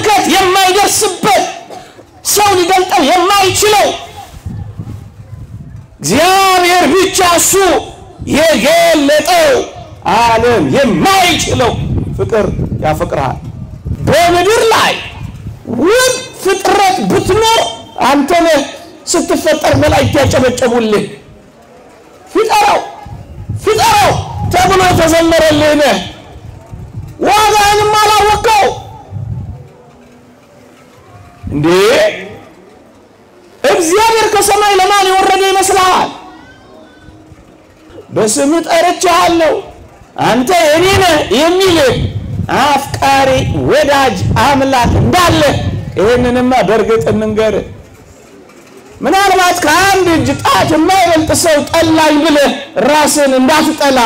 ስብከት የማይደርስበት፣ ሰው ሊገልጠው የማይችለው፣ እግዚአብሔር ብቻ እሱ የገለጠው ዓለም የማይችለው ፍቅር ያፈቅርሃል። በምድር ላይ ውብ ፍጥረት ብትኖር አንተ ነህ። ስትፈጠር መላእክት ያጨበጨቡልህ። ፍጠረው ፍጠረው ተብሎ የተዘመረልህ ነህ። ዋጋህንም አላወቀው እንዴ? እግዚአብሔር ከሰማይ ለማን የወረደ ይመስልሃል? በስምህ ጠርቼሃለሁ አንተ የኔ ነህ የሚልህ አፍቃሪ ወዳጅ አምላክ እንዳለ ይህንንማ በእርግጥ እንንገርህ። ምናልባት ከአንድ እጅ ጣት የማይበልጥ ሰው ጠላኝ ብለህ ራስን እንዳትጠላ፣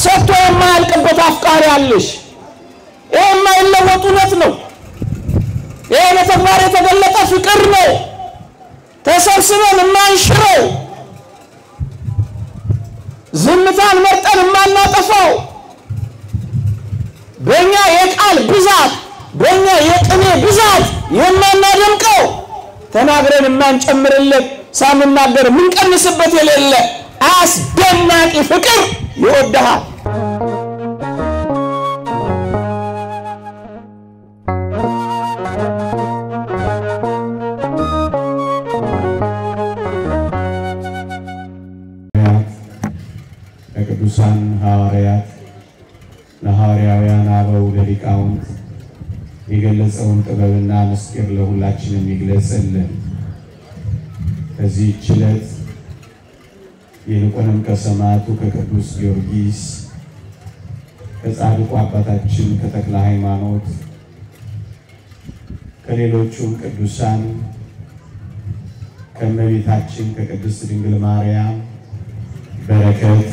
ሰጥቶ የማያልቅበት አፍቃሪ አለሽ። ይህ የማይለወጥ እውነት ነው። ይህ በተግባር የተገለጠ ፍቅር ነው። ተሰብስበን የማንሽረው፣ ዝምታን መርጠን የማናጠፋው፣ በእኛ የቃል ብዛት በእኛ የቅኔ ብዛት የማናደምቀው፣ ተናግረን የማንጨምርለት ሳንናገር የምንቀንስበት የሌለ አስደናቂ ፍቅር ይወድሃል። ለቅዱሳን ሐዋርያት፣ ለሐዋርያውያን አበው፣ ለሊቃውንት የገለጸውን ጥበብና ምስጢር ለሁላችንም ይግለጽልን። ከዚህች ዕለት ይልቁንም ከሰማዕቱ ከቅዱስ ጊዮርጊስ፣ ከጻድቁ አባታችን ከተክለ ሃይማኖት፣ ከሌሎቹም ቅዱሳን፣ ከእመቤታችን ከቅድስት ድንግል ማርያም በረከት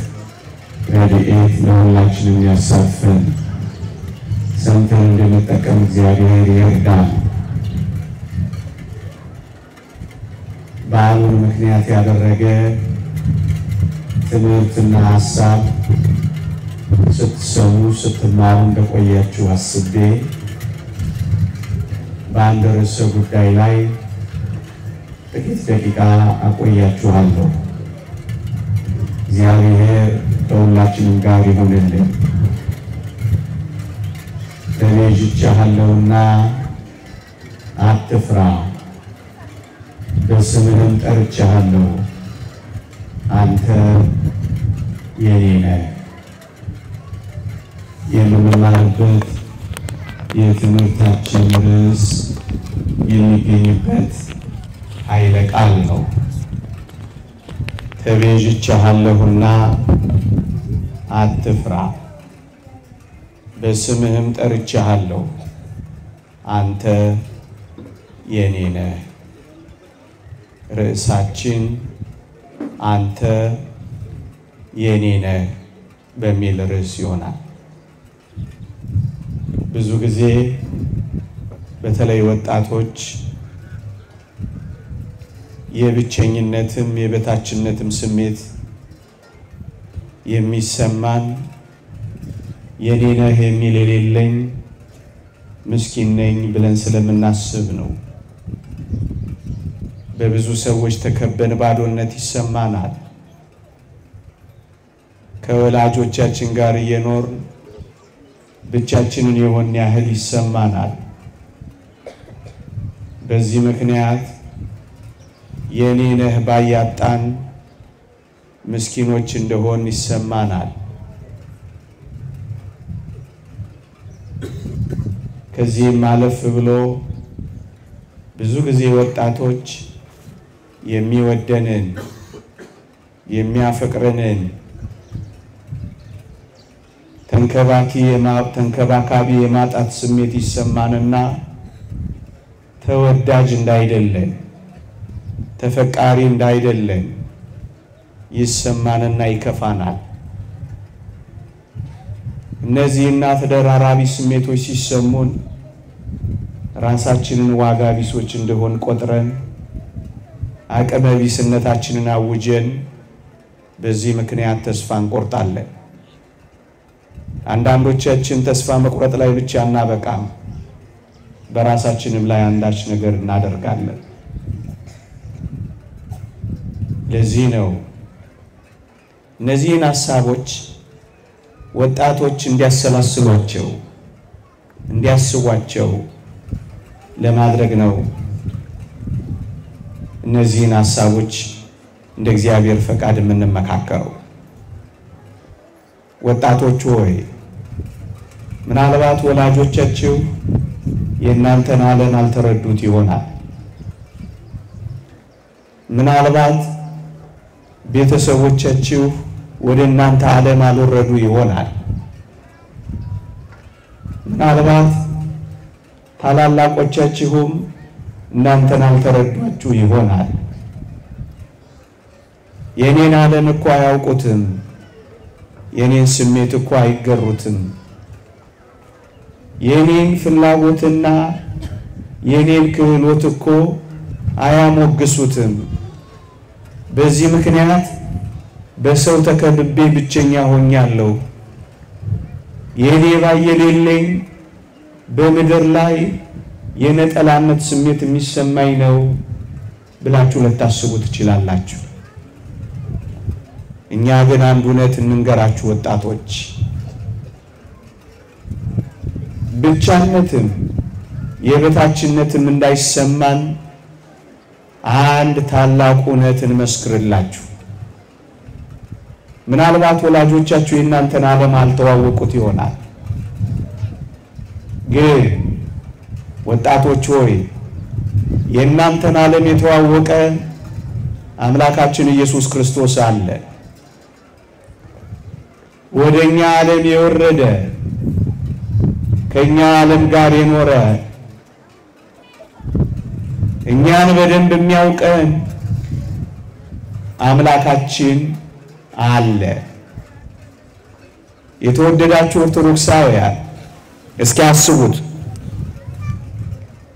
ረድኤት ለሁላችንም ያሳትፈን። ሰምተን እንድንጠቀም እግዚአብሔር ይርዳን። በዓሉን ምክንያት ያደረገ ትምህርትና ሀሳብ ስትሰሙ ስትማሩ እንደቆያችሁ አስቤ በአንድ ርዕሰ ጉዳይ ላይ ጥቂት ደቂቃ አቆያችኋለሁ። እግዚአብሔር ከሁላችንም ጋር ይሁንልን። ተቤዥቼሃለሁና አትፍራ፣ በስምህም ጠርቼሃለሁ፣ አንተ የኔ ነህ። የምንማርበት የትምህርታችን ርዕስ የሚገኝበት ኃይለ ቃል ነው። ተቤዥቼሃለሁና አትፍራ፣ በስምህም ጠርቼሃለሁ፣ አንተ የኔ ነህ። ርዕሳችን አንተ የኔ ነህ በሚል ርዕስ ይሆናል። ብዙ ጊዜ በተለይ ወጣቶች የብቸኝነትም የበታችነትም ስሜት የሚሰማን የኔ ነህ የሚል የሌለኝ ምስኪን ነኝ ብለን ስለምናስብ ነው። በብዙ ሰዎች ተከበን ባዶነት ይሰማናል። ከወላጆቻችን ጋር እየኖርን ብቻችንን የሆን ያህል ይሰማናል። በዚህ ምክንያት የኔ ነህ ባያጣን ምስኪኖች እንደሆን ይሰማናል። ከዚህም አለፍ ብሎ ብዙ ጊዜ ወጣቶች የሚወደንን፣ የሚያፈቅረንን ተንከባካቢ የማጣት ስሜት ይሰማንና ተወዳጅ እንዳይደለን፣ ተፈቃሪ እንዳይደለን ይሰማንና ይከፋናል። እነዚህና ተደራራቢ ስሜቶች ሲሰሙን ራሳችንን ዋጋ ቢሶች እንደሆን ቆጥረን አቅመ ቢስነታችንን አውጀን በዚህ ምክንያት ተስፋ እንቆርጣለን። አንዳንዶቻችን ተስፋ መቁረጥ ላይ ብቻ እናበቃም። በራሳችንም ላይ አንዳች ነገር እናደርጋለን። ለዚህ ነው እነዚህን ሐሳቦች ወጣቶች እንዲያሰላስሏቸው እንዲያስቧቸው ለማድረግ ነው። እነዚህን ሐሳቦች እንደ እግዚአብሔር ፈቃድ የምንመካከረው። ወጣቶች ሆይ፣ ምናልባት ወላጆቻችሁ የእናንተን ዓለም አልተረዱት ይሆናል። ምናልባት ቤተሰቦቻችሁ ወደ እናንተ ዓለም አልወረዱ ይሆናል። ምናልባት ታላላቆቻችሁም እናንተን አልተረዷችሁ ይሆናል። የኔን ዓለም እኮ አያውቁትም፣ የኔን ስሜት እኮ አይገሩትም፣ የኔን ፍላጎትና የኔን ክህሎት እኮ አያሞግሱትም። በዚህ ምክንያት በሰው ተከብቤ ብቸኛ ሆኛለሁ። የኔ ባይ የሌለኝ በምድር ላይ የነጠላነት ስሜት የሚሰማኝ ነው ብላችሁ ልታስቡ ትችላላችሁ። እኛ ግን አንድ እውነት እንንገራችሁ ወጣቶች፣ ብቻነትም የበታችነትም እንዳይሰማን አንድ ታላቅ እውነት እንመስክርላችሁ። ምናልባት ወላጆቻችሁ የእናንተን ዓለም አልተዋወቁት ይሆናል። ግን ወጣቶች ሆይ፣ የእናንተን ዓለም የተዋወቀ አምላካችን ኢየሱስ ክርስቶስ አለ። ወደኛ ዓለም የወረደ፣ ከኛ ዓለም ጋር የኖረ፣ እኛን በደንብ የሚያውቀን አምላካችን አለ። የተወደዳችሁ ኦርቶዶክሳውያን፣ እስኪ አስቡት።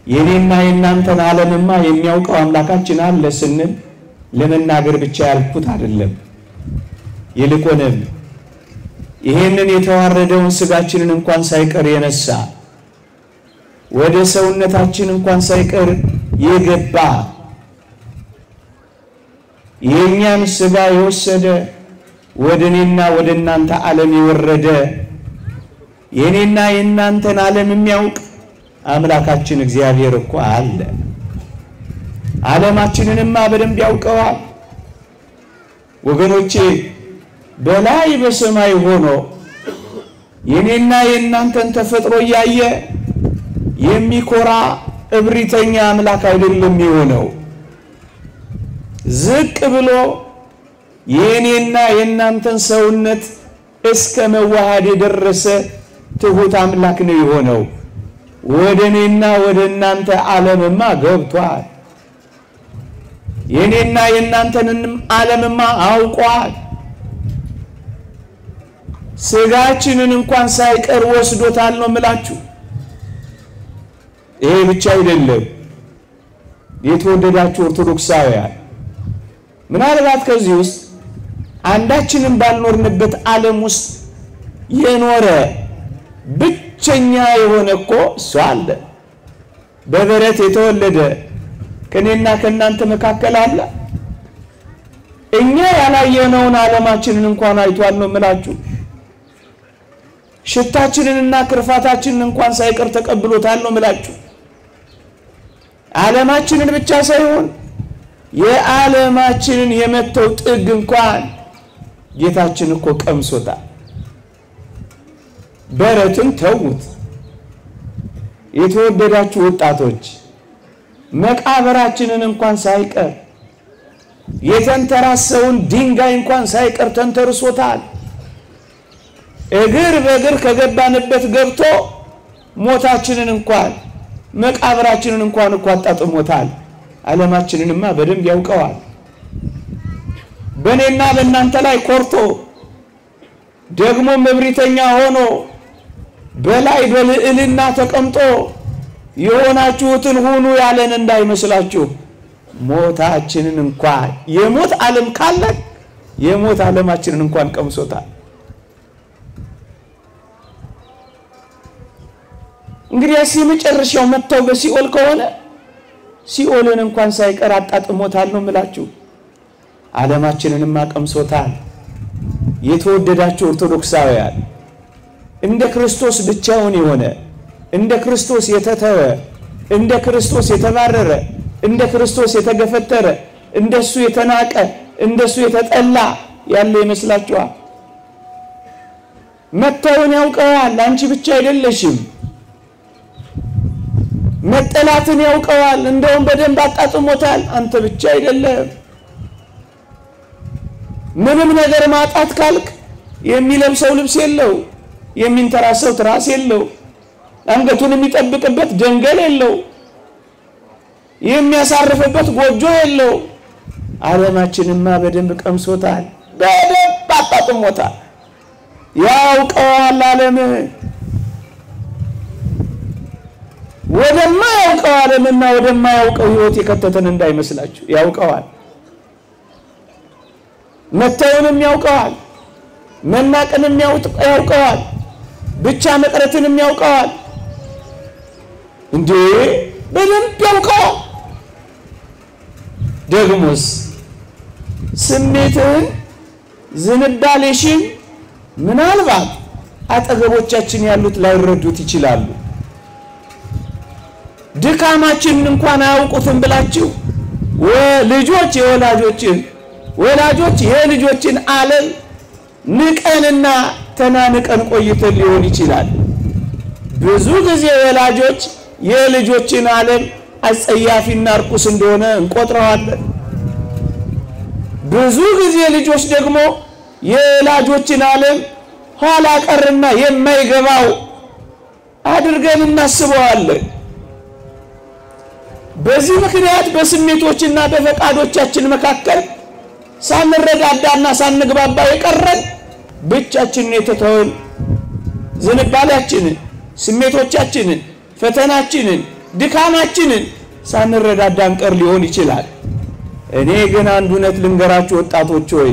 የኔና የእናንተን ዓለምማ የሚያውቀው አምላካችን አለ ስንል ለመናገር ብቻ ያልኩት አይደለም። ይልቁንም ይሄንን የተዋረደውን ስጋችንን እንኳን ሳይቀር የነሳ፣ ወደ ሰውነታችን እንኳን ሳይቀር የገባ፣ የእኛን ስጋ የወሰደ፣ ወደ እኔና ወደ እናንተ ዓለም የወረደ፣ የኔና የእናንተን ዓለም የሚያውቅ አምላካችን እግዚአብሔር እኮ አለ። ዓለማችንንማ በደንብ ያውቀዋል። ወገኖቼ፣ በላይ በሰማይ ሆኖ የኔና የእናንተን ተፈጥሮ እያየ የሚኮራ እብሪተኛ አምላክ አይደለም የሆነው። ዝቅ ብሎ የኔና የእናንተን ሰውነት እስከ መዋሃድ የደረሰ ትሁት አምላክ ነው የሆነው። ወደ እኔና ወደ እናንተ ዓለምማ ገብቷል። የኔና የእናንተንም ዓለምማ አውቋል። ስጋችንን እንኳን ሳይቀር ወስዶታል ነው የምላችሁ። ይሄ ብቻ አይደለም። የተወደዳችሁ ኦርቶዶክሳውያን፣ ምናልባት ከዚህ ውስጥ አንዳችንም ባልኖርንበት ዓለም ውስጥ የኖረ ብቸኛ የሆነ እኮ እሱ አለ። በበረት የተወለደ ከኔና ከእናንተ መካከል አለ። እኛ ያላየነውን ዓለማችንን እንኳን አይቷል ነው የምላችሁ። ሽታችንንና ክርፋታችንን እንኳን ሳይቀር ተቀብሎታል ነው የምላችሁ። ዓለማችንን ብቻ ሳይሆን የዓለማችንን የመተው ጥግ እንኳን ጌታችን እኮ ቀምሶታል። በረትን ተዉት። የተወደዳችሁ ወጣቶች፣ መቃብራችንን እንኳን ሳይቀር የተንተራሰውን ድንጋይ እንኳን ሳይቀር ተንተርሶታል። እግር በእግር ከገባንበት ገብቶ ሞታችንን እንኳን መቃብራችንን እንኳን እኮ አጣጥሞታል። ዓለማችንንማ በደንብ ያውቀዋል። በእኔና በእናንተ ላይ ኮርቶ ደግሞ እብሪተኛ ሆኖ በላይ በልዕልና ተቀምጦ የሆናችሁትን ሁኑ ያለን እንዳይመስላችሁ። ሞታችንን እንኳን፣ የሞት ዓለም ካለን የሞት ዓለማችንን እንኳን ቀምሶታል። እንግዲያስ የመጨረሻው መተው በሲኦል ከሆነ ሲኦልን እንኳን ሳይቀር አጣጥሞታል ነው የምላችሁ። ዓለማችንንም አቀምሶታል። የተወደዳችሁ ኦርቶዶክሳውያን እንደ ክርስቶስ ብቻውን የሆነ፣ እንደ ክርስቶስ የተተወ፣ እንደ ክርስቶስ የተባረረ፣ እንደ ክርስቶስ የተገፈተረ፣ እንደሱ የተናቀ፣ እንደሱ የተጠላ ያለ ይመስላችኋል? መተውን ያውቀዋል። አንቺ ብቻ አይደለሽም። መጠላትን ያውቀዋል። እንደውም በደንብ አጣጥሞታል። አንተ ብቻ አይደለም። ምንም ነገር ማጣት ካልክ የሚለብሰው ልብስ የለው፣ የሚንተራሰው ትራስ የለው፣ አንገቱን የሚጠብቅበት ደንገል የለው፣ የሚያሳርፍበት ጎጆ የለው። ዓለማችንማ በደንብ ቀምሶታል፣ በደንብ አጣጥሞታል። ያውቀዋል። ዓለም ወደማያውቀው ዓለምና ወደማያውቀው ሕይወት የከተተን እንዳይመስላችሁ፣ ያውቀዋል። መተውንም ያውቀዋል፣ መናቅንም ያውቀዋል፣ ብቻ መቅረትንም ያውቀዋል። እንዴ በደንብ ያውቀዋል። ደግሞስ ስሜትህን ዝንባሌሽን ምናልባት አጠገቦቻችን ያሉት ላይረዱት ይችላሉ። ድካማችንን እንኳን አያውቁትም ብላችሁ ልጆች የወላጆችን፣ ወላጆች የልጆችን ዓለም ንቀንና ተናንቀን ቆይተን ሊሆን ይችላል። ብዙ ጊዜ ወላጆች የልጆችን ዓለም አጸያፊና እርኩስ እንደሆነ እንቆጥረዋለን። ብዙ ጊዜ ልጆች ደግሞ የወላጆችን ዓለም ኋላ ቀርና የማይገባው አድርገን እናስበዋለን። በዚህ ምክንያት በስሜቶችና በፈቃዶቻችን መካከል ሳንረዳዳና ሳንግባባ የቀረን፣ ብቻችንን የተተውን፣ ዝንባሌያችንን፣ ስሜቶቻችንን፣ ፈተናችንን፣ ድካማችንን ሳንረዳዳ እንቀር ሊሆን ይችላል። እኔ ግን አንድ እውነት ልንገራችሁ ወጣቶች ሆይ፣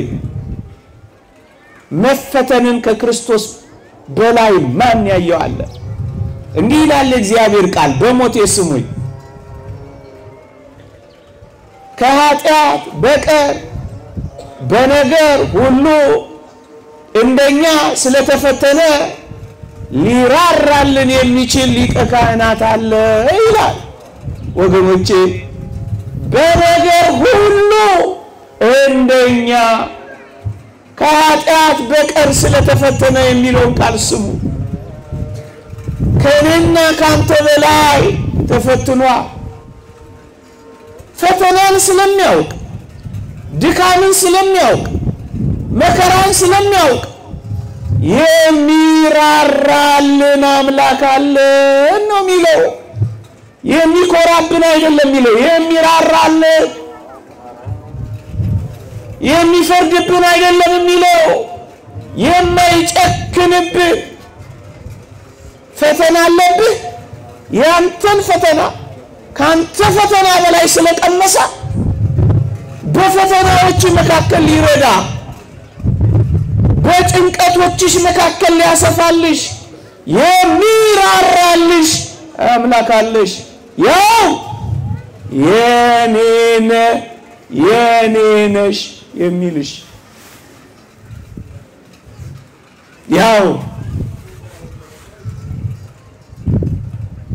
መፈተንን ከክርስቶስ በላይ ማን ያየዋል? እንዲህ ይላል እግዚአብሔር ቃል፣ በሞቴ ስሙኝ፣ ከኃጢአት በቀር በነገር ሁሉ እንደኛ ስለተፈተነ ሊራራልን የሚችል ሊቀ ካህናት አለ ይላል። ወገኖቼ፣ በነገር ሁሉ እንደኛ ከኃጢአት በቀር ስለተፈተነ የሚለውን ቃል ስሙ። ከእኔና ካንተ በላይ ተፈትኗል። ፈተናን ስለሚያውቅ፣ ድካምን ስለሚያውቅ፣ መከራን ስለሚያውቅ የሚራራልን አምላክ አለን ነው የሚለው። የሚኮራብን አይደለም የሚለው፣ የሚራራልን። የሚፈርድብን አይደለም የሚለው፣ የማይጨክንብን። ፈተና አለብህ፣ ያንተን ፈተና ካንተ ፈተና በላይ ስለቀመሰ በፈተናዎች መካከል ሊረዳ፣ በጭንቀቶችሽ መካከል ሊያሰፋልሽ የሚራራልሽ አምላክ አለሽ። ያው የኔ ነህ፣ የኔ ነሽ የሚልሽ። ያው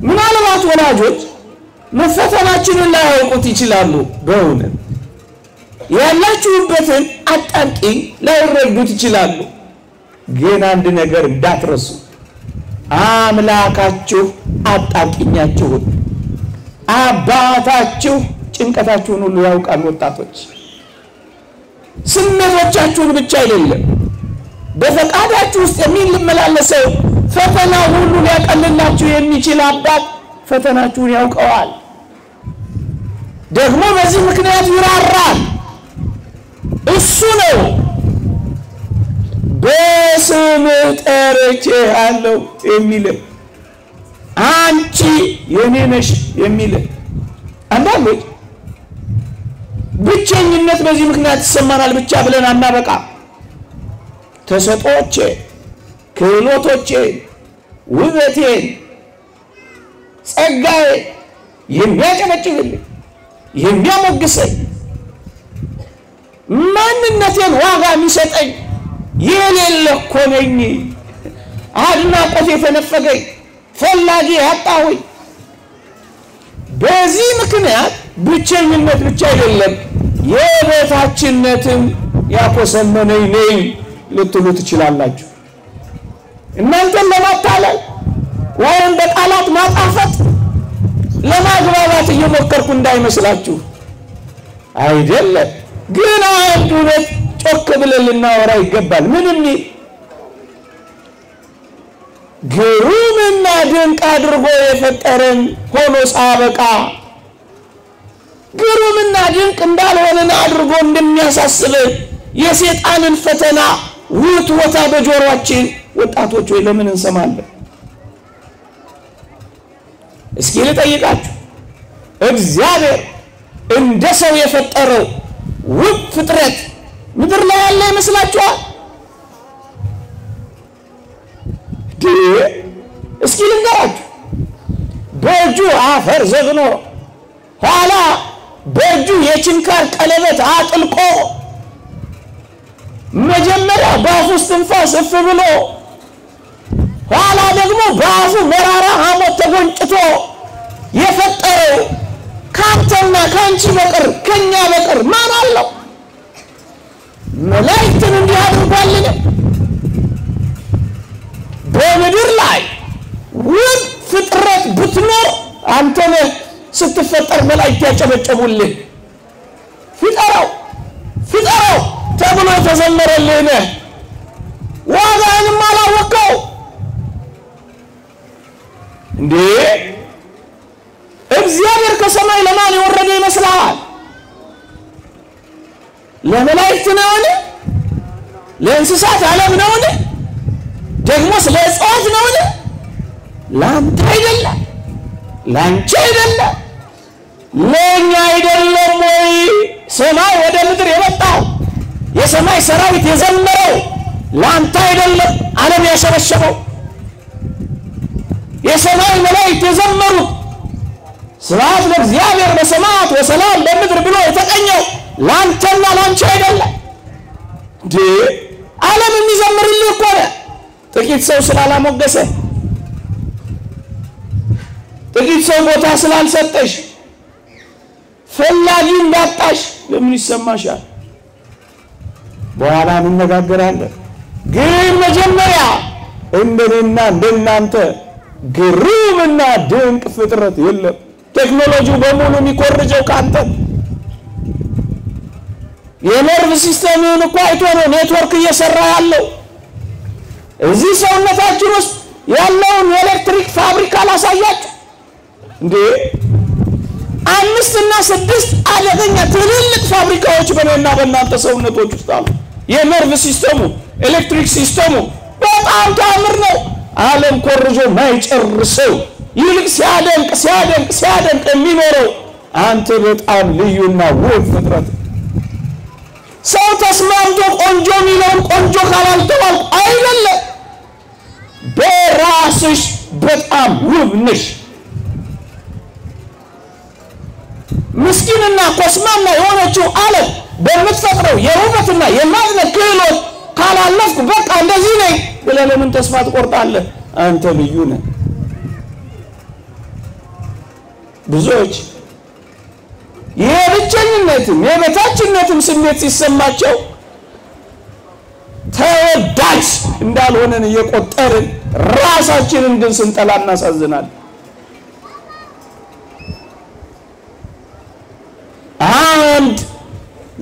ምናልባት ወላጆች መፈተናችንን ላያውቁት ይችላሉ። በእውነት ያላችሁበትን አጣብቂኝ ላይረዱት ይችላሉ። ግን አንድ ነገር እንዳትረሱ፣ አምላካችሁ አጣብቂኛችሁን፣ አባታችሁ ጭንቀታችሁን ሁሉ ያውቃል። ወጣቶች፣ ስሜቶቻችሁን ብቻ አይደለም፣ በፈቃዳችሁ ውስጥ የሚመላለሰው ፈተና ሁሉ ሊያቀልላችሁ የሚችል አባት ፈተናችሁን ያውቀዋል። ደግሞ በዚህ ምክንያት ይራራል። እሱ ነው በስምህ ጠርቼሃለሁ የሚልህ፣ አንቺ የኔ ነሽ የሚልህ። አንዳንዶች ብቸኝነት በዚህ ምክንያት ይሰማናል ብቻ ብለን አናበቃ። ተሰጦቼ፣ ክህሎቶቼን፣ ውበቴን፣ ጸጋዬ የሚያጨበጭብልኝ የሚያሞግሰኝ ማንነቴን ዋጋ የሚሰጠኝ የሌለ እኮ ነኝ። አድናቆት የተነፈገኝ ፈላጊ ያጣሁኝ። በዚህ ምክንያት ብቸኝነት ብቻ አይደለም የበታችነትም ያኮሰመነኝ ነኝ ልትሉ ትችላላችሁ። እናንተን ለማታለል ወይም በቃላት ማጣፈጥ ለማግባባት እየሞከርኩ እንዳይመስላችሁ አይደለም። ግን አንድ እውነት ጮክ ብለን ልናወራ ይገባል። ምን የሚል ግሩምና ድንቅ አድርጎ የፈጠረን ሆኖ ሳበቃ ግሩምና ድንቅ እንዳልሆነን አድርጎ እንደሚያሳስበን የሰይጣንን ፈተና ውትወታ በጆሮአችን ወጣቶች ወይ ለምን እንሰማለን? እስኪ ልጠይቃችሁ፣ እግዚአብሔር እንደ ሰው የፈጠረው ውብ ፍጥረት ምድር ላይ ያለ ይመስላችኋል? እስኪ ልንገራችሁ፣ በእጁ አፈር ዘግኖ ኋላ በእጁ የችንካር ቀለበት አጥልቆ መጀመሪያ በአፉ እስትንፋስ እፍ ብሎ ኋላ ደግሞ በአፉ መራራ ሐሞት ተጎንጭቶ የፈጠረው ካንተና ካንቺ በቀር ከኛ በቀር ማን አለው? መላእክትን እንዲህ አድርጓልን? በምድር ላይ ውብ ፍጥረት ብትኖር አንተ ነህ ስትፈጠር መላእክት ያጨበጨቡልህ። ፍጠረው ፍጠረው ተብሎ የተዘመረልህ ነህ። ዋጋህንም አላወቀው እንዴ? እግዚአብሔር ከሰማይ ለማን የወረደ ይመስልሃል? ለመላእክት ነውን? ለእንስሳት ዓለም ነውን? ደግሞስ ለእጽዋት ነውን? ለአንተ አይደለም፣ ለአንቺ አይደለም፣ ለእኛ አይደለም ወይ ሰማይ ወደ ምድር የመጣው የሰማይ ሰራዊት የዘመረው ለአንተ አይደለም? ዓለም ያሸበሸበው የሰማይ መላእክት የዘመሩት ስብሐት ለእግዚአብሔር በሰማያት ወሰላም በምድር ብሎ የተቀኘው ለአንተና ለአንቺ አይደለም እንዴ? ዓለም የሚዘምርልህ እኮ ነው። ጥቂት ሰው ስላላሞገሰ፣ ጥቂት ሰው ቦታ ስላልሰጠሽ፣ ፈላጊ እንዳጣሽ ለምን ይሰማሻል? በኋላ እንነጋገራለን። ግን መጀመሪያ እንደኔና እንደናንተ ግሩምና ድንቅ ፍጥረት የለም። ቴክኖሎጂው በሙሉ የሚኮርጀው ካንተ። የነርቭ system ን እኮ አይቶ ነው ኔትወርክ እየሰራ ያለው። እዚህ ሰውነታችን ውስጥ ያለውን የኤሌክትሪክ ፋብሪካ ላሳያችሁ እንዴ! 5 እና 6 አደገኛ ትልልቅ ፋብሪካዎች በእኔና በእናንተ ሰውነቶች ውስጥ አሉ። የነርቭ system ኡ፣ ኤሌክትሪክ system ኡ በጣም ታምር ነው። ዓለም ኮርጆ ማይጨርሰው ይልቅ ሲያደንቅ ሲያደንቅ ሲያደንቅ የሚኖረው አንተ በጣም ልዩና ውብ ፍጥረት። ሰው ተስማምቶ ቆንጆ የሚለውን ቆንጆ ካላልተባልኩ አይደለም፣ በራስሽ በጣም ውብ ነሽ። ምስኪንና ኮስማና የሆነችው ዓለም በምትፈጥረው የውበትና የማዝነት ክህሎት ካላለፍኩ በቃ እንደዚህ ነኝ ብለህ ለምን ተስፋ ትቆርጣለህ? አንተ ልዩ ነህ። ብዙዎች የብቸኝነትም የበታችነትም ስሜት ሲሰማቸው ተወዳጅ እንዳልሆነን እየቆጠርን ራሳችንን ግን ስንጠላ እናሳዝናለን። አንድ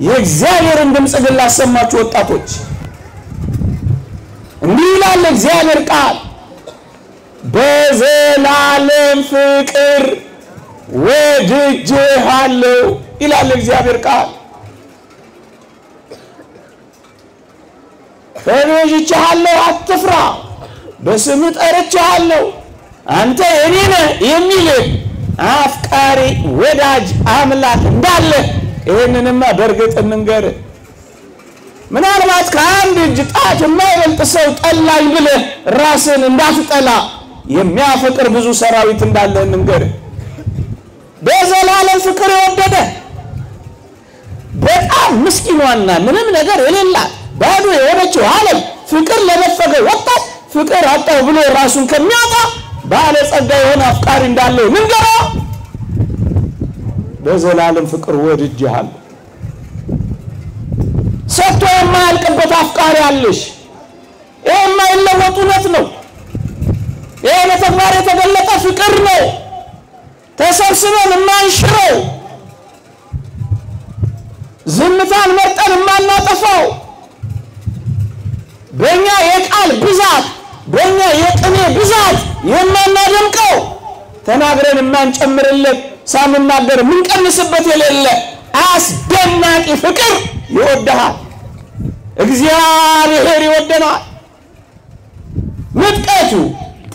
የእግዚአብሔርን ድምፅ ግን ላሰማችሁ ወጣቶች፣ እንዲህ ይላል እግዚአብሔር ቃል፣ በዘላለም ፍቅር ወድጄሃለሁ ይላል እግዚአብሔር ቃል። ተቤዥቼሃለሁ፣ አትፍራ፣ በስምህ ጠርቼሃለሁ፣ አንተ የኔ ነህ የሚልህ አፍቃሪ ወዳጅ አምላክ እንዳለ ይህንንማ በእርግጥ እንንገርህ። ምናልባት ከአንድ እጅ ጣት የማይበልጥ ሰው ጠላኝ ብለህ ራስን እንዳትጠላ የሚያፈቅር ብዙ ሰራዊት እንዳለ እንንገር። በዘላለም ፍቅር የወደደ በጣም ምስኪኗና ምንም ነገር የሌላት ባዶ የሆነችው ዓለም ፍቅር ለነፈገ ወጣት ፍቅር አጣው ብሎ ራሱን ከሚያጣ ባለጸጋ የሆነ አፍቃሪ እንዳለው ንገረው። በዘላለም ፍቅር ወድጄሃለሁ። ሰጥቶ የማያልቅበት አፍቃሪ አለሽ። ይሄ የማይለወጥ እውነት ነው። ይሄ በተግባር የተገለጠ ፍቅር ነው። ተሰብስበን የማንሽረው፣ ዝምታን መርጠን የማናጠፋው፣ በእኛ የቃል ብዛት በእኛ የቅኔ ብዛት የማናደምቀው፣ ተናግረን የማንጨምርለት ሳንናገር የምንቀንስበት የሌለ አስደናቂ ፍቅር ይወድሃል። እግዚአብሔር ይወደናል። ምጥቀቱ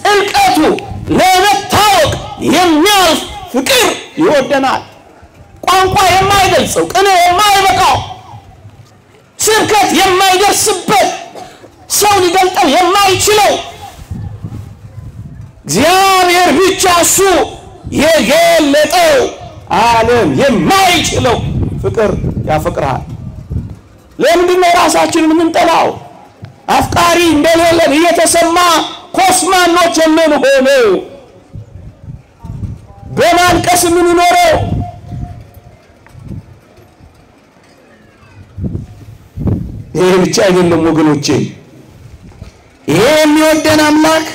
ጥልቀቱ ለመታወቅ የሚያልፍ ፍቅር ይወደናል። ቋንቋ የማይገልጸው፣ ቅኔ የማይበቃው፣ ስብከት የማይደርስበት፣ ሰው ሊገልጠው የማይችለው እግዚአብሔር ብቻ እሱ የገለጠው ዓለም የማይችለው ፍቅር ያፈቅርሃል። ለምንድን ነው ራሳችንን የምንጠላው? አፍቃሪ እንደሌለን እየተሰማ ኮስማኖች የምንሆነው፣ በማልቀስ የምንኖረው? ይሄ ብቻ አይደለም ወገኖቼ። ይሄ የሚወደን አምላክ፣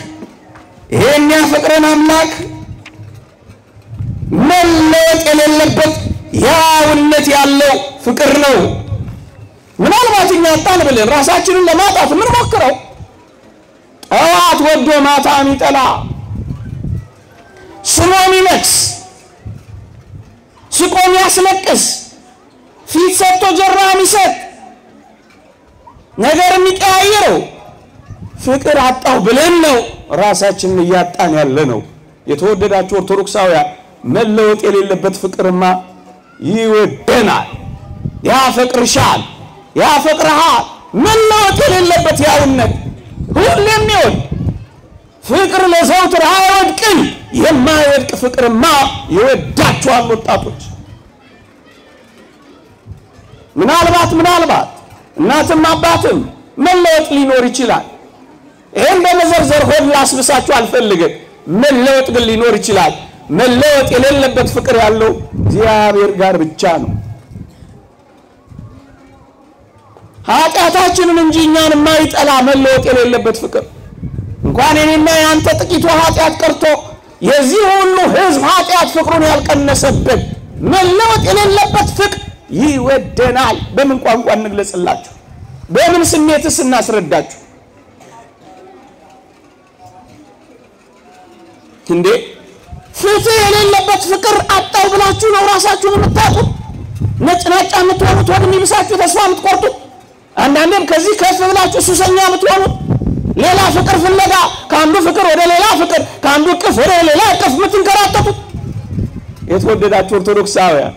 ይሄ የሚያፈቅረን አምላክ መለወጥ የሌለበት ያውነት ያለው ፍቅር ነው። ምናልባት እኛ አጣን ብለን ራሳችንን ለማጣት የምንሞክረው ጠዋት ወዶ ማታ የሚጠላ፣ ስሞ የሚነክስ፣ ስቆ የሚያስለቅስ፣ ፊት ሰጥቶ ጀርባ የሚሰጥ፣ ነገር የሚቀያየረው ፍቅር አጣው ብለን ነው ራሳችንን እያጣን ያለ ነው። የተወደዳችሁ ኦርቶዶክሳውያን፣ መለወጥ የሌለበት ፍቅርማ ይወደናል፣ ያፈቅርሻል፣ ያፈቅርሃል። መለወጥ የሌለበት ያውነት ሁሌም የሚወድ ፍቅር ለዘውትር አይወድቅም። የማይወድቅ ፍቅርማ ይወዳችኋል ወጣቶች። ምናልባት እናትም አባትም መለወጥ ሊኖር ይችላል። ይሄን በመዘርዘር ሆድ ላስብሳችሁ አልፈልግም። መለወጥ ግን ሊኖር ይችላል። መለወጥ የሌለበት ፍቅር ያለው እግዚአብሔር ጋር ብቻ ነው። ኃጢአታችንን እንጂ እኛን የማይጠላ መለወጥ የሌለበት ፍቅር፣ እንኳን የኔና የአንተ ጥቂቱ ኃጢአት ቀርቶ የዚህ ሁሉ ሕዝብ ኃጢአት ፍቅሩን ያልቀነሰበት መለወጥ የሌለበት ፍቅር ይወደናል። በምን ቋንቋ እንግለጽላችሁ? በምን ስሜትስ እናስረዳችሁ? እንዴ ፍትህ የሌለበት ፍቅር አጣው ብላችሁ ነው ራሳችሁን የምታጡት? ነጭናጫ የምትሆኑት፣ ሆድ የሚብሳችሁ፣ ተስፋ የምትቆርጡት፣ አንዳንዴም ከዚህ ከፍ ብላችሁ ሱሰኛ የምትሆኑት፣ ሌላ ፍቅር ፍለጋ ከአንዱ ፍቅር ወደ ሌላ ፍቅር፣ ከአንዱ እቅፍ ወደ ሌላ እቅፍ የምትንከራተቱት? የተወደዳችሁ ኦርቶዶክሳውያን፣